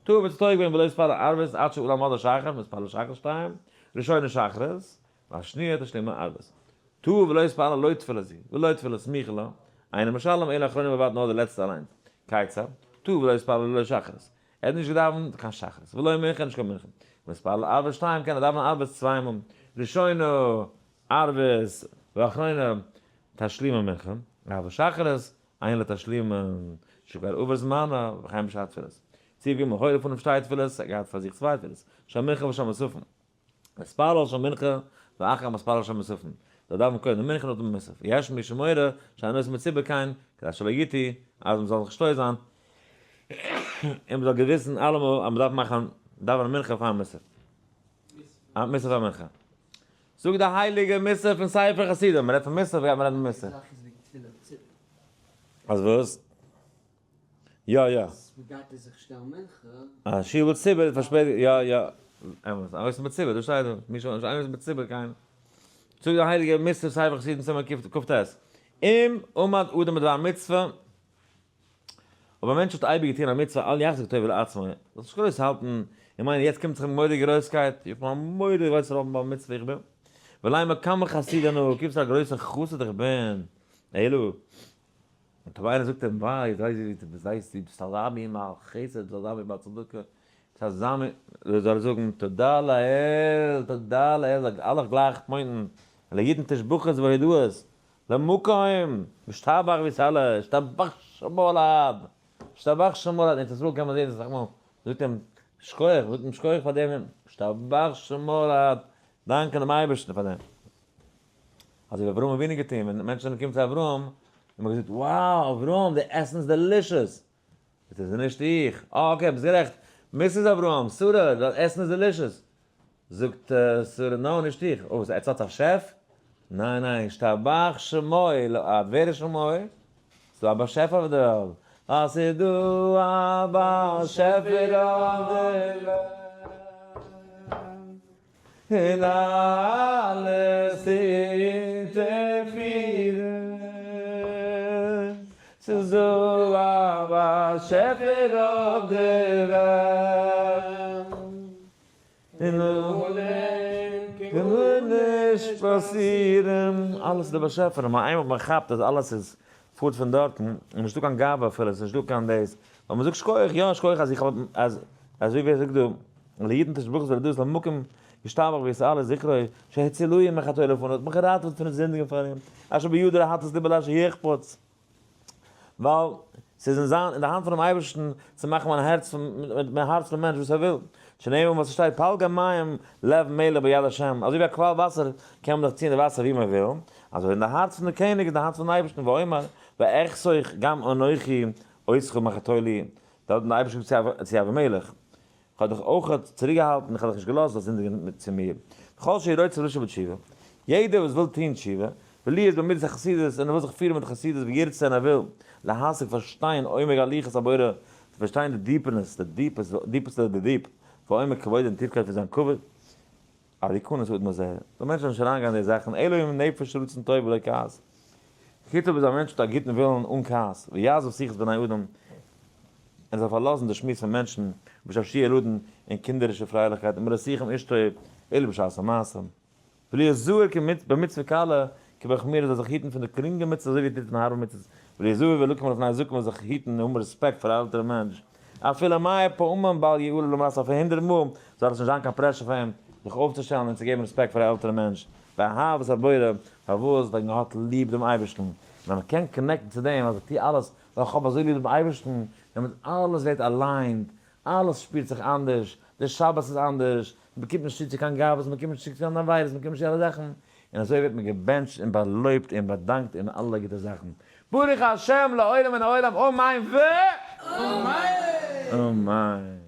טעה אויב ער טועה געווען ולא התפלל ערבית עד שעלה עמוד השחר, מתפלל שחרית שתיים, ראשונה שחרית, והשניה תשלימה ערבית. טעה ולא התפלל לא תפלה זו, ולא תפלה סמוכה לה, אינו משלם אלא אחרונה בלבד נאר די לעצטע אליינס. כיצד? טעה ולא התפלל לא שחרית. ער האט נישט געדאווענט קיין שחרית, ולא מנחה נישט קיין מנחה. מתפלל ערבית שתיים קען ער דאווענען ערבית צוויי מאל, ראשונה ערבית ואחרונה תשלימה מנחה, אבל שחרית אין לה תשלימה, שכבר עבר זמנה, וכן בשאר תפילות. סעיף ג' הורה פונעם שתי תפילות, ער געהאט פאר זיך צוויי תפילות, של מנחה ושל מוספין. מתפלל של מנחה ואחר מתפלל של מוספין. זאל דאווענען קודם די מנחה נאכדעם מוסף. יש מי שמורה שאינו עושה בציבור כן, כדי שלא יטעו, אז מ'זאל זיך נישט טועה זיין, און מ'זאל געוויסן אלעמאל אז מ'דארף מאכן דאווענען מנחה פאר מוסף. מוסף פאר מנחה. זאגט די הייליגע מוסר פון ספר חסידים, מ'רעדט פון מוסף גייט מען רעדן מוסר. אז וואס? יא יא. מ'גייט עס זיך שטעלן מנחה. א שיעור בציבור איז פארשפעטיגט, יא יא. אמת, א עושה בציבור, דא שטייט דא, מי שאינו עושה בציבור קיין. זאגט דער הייליגער מוסר ספר חסידים סימן קט, אם עמד אדם בדבר מצוה, אויב א מענטש האט אייביג געטון א מצוה אל יחזיק טובה לעצמו, זאל זיך נישט גרויס האלטן און מיינען יעצט קומט זיך אים מורא'דיגע גרויסקייט, איך בין א מורא'דיגע גרויסער בר מצוה איך בין, ולימא כמה חסיד אנא, קוק וואס א גרויסער חסיד איך בין, אלא. און טאמער איינער זאגט אים וויי וויי ווי דו ווייסט דו ביסט אזא מין בעל חסד ביסט אזא מין בעל צדקה ביסט אזא מין זאל ער זאגן תודה לאל תודה לאל זאג אלע גלייך פוינטן ליתן תשבחות והודאות למקום ישתבח ויתהלל ישתבח שמו לעד ישתבח שמו לעד אין ארץ ישראל קען מען זען אסאך מאל זאגט אים שכוח זאגט אים שכוח פאר דעם ישתבח שמו לעד דאנקען דעם אייבערשטן פאר דעם. אזוי ווי אברהם אבינו געטון, ווען מענטשן זענען געקומען צו אברהם, און מ'האט געזאגט, wow אברהם, די עסן איז delicious! זאגט ער, ס'איז נישט איך. אה okay, ביסט גערעכט, Mrs. אברהם, שרה, די עסן איז delicious! זאגט שרה, no, נישט איך. אוי, עטס האטס א שעף? ניין ניין, ישתבח שמו לעד. ווער איז שמו? ס'דא א באשעפער אויף די וועלט. אה, ס'איז דא א באשעפער אויף די וועלט. און אלעס טוט ער פירן, ס'איז דא א באשעפער אויף די וועלט, און אן אים קען גארנישט פאסירן. אלעס איז דער באשעפער, און איינמאל מען כאפט אז אלעס איז פארט פון דארטן, און נישטא קיין גאווה אפילו, ס'איז נישטא קיין דאס, ווייל מען זאגט שכוח, יא שכוח אז איך האב, אז אזוי ווי ער זאגט דא, ליתן תשבחות ולהודאות למקום ישתבח ויתהלל זכרו שהצילהו מחטאו לפניו, האט מיך געראטעוועט פון זינדיגן פאר אים, אשר בידו להטות לבו לאשר יחפץ, ווייל ס'איז אין זיין אין די האנט פונעם אייבערשטן צו מאכן מיין הארץ מיין הארץ פון מענטש וואס ער וויל, שנאמר וואס ס'שטייט פלגי מים לב מלך ביד השם, אזוי ווי א קוואל וואסער קען מען דאך ציען די וואסער ווי מען וויל, אזוי אין די הארץ פון די קעניג איז די האנט פונעם אייבערשטן ואומר ואחסוך גם אנכי אותך מחטוא לי, דארט האט דער אייבערשטער געזאגט צו אבימלך, איך האב דיך אויך צוריקגעהאלטן, איך האב דיך נישט געלאזט זאלסט זינדיגן מיט צו מיר. כל שרוצה לשוב בתשובה, יעדער וואס וויל טון תשובה, ולהיות במידת החסידות, און ער וויל זיך פירן מיט חסידות וירצה און ער וויל, להשיג פארשטיין עומק הליכות הבורא, צו פארשטיין די deepness, די deepest of the deep, ועומק כבודו און טיפקייט פון זיין כבוד, אל יכנס האדם הזה, זאל מענטש נישט אריינגיין אין די זאכן, אלא אם נפש רצון טוב ולא כעס. חוץ אויב איז א מענטש מיט א גוטן ווילן אן כעס, ויעזוב שיחת בני אדם, ער זאל פארלאזן די שמועס פון מענטשן, ושעשועי ילדים, און קינדערישע פרייליכקייט, ומלהשיחם אשתו, אלא בשעת המעשה. ולהיות זהיר במצוה קלה כבחמורה זאל זיך היטן פון די גרינגע מצוות אזוי ווי ער טוט פון הארבע מצוות, ולהיות זהיר ולקום לפני הזקן זאל זיך היטן און האבן רעספעקט פאר א עלטערע מענטש, אפילו מאה פעמים בל יעלה למעשה אפילו הונדערט מאל זאל עס נישט זיין קיין pressure פאר אים זיך אויפצושטעלן און צו געבן רעספעקט פאר א עלטערע מענטש, באהבת הבורא, פארוואס? וועגן ער האט ליב דעם אייבערשטן. ווען מען קען connect ן צו דעם אז איך טו אלעס ווייל איך האב אזוי ליב דעם אייבערשטן, דעמאלטס אלעס ווערט aligned, אלעס שפירט זיך אנדערש, דער שבת איז אנדערש, מען קומט נישט צו צו קיין גאוות, מען קומט נישט צו קיין עבירות, מען קומט נישט צו אלע זאכן, און אזוי ווערט מען געבענטשט און באלויבט און באדאנקט אין אלע גוטע זאכן. ברוך השם לעולם מן העולם, אמן ו. אמן! אמן!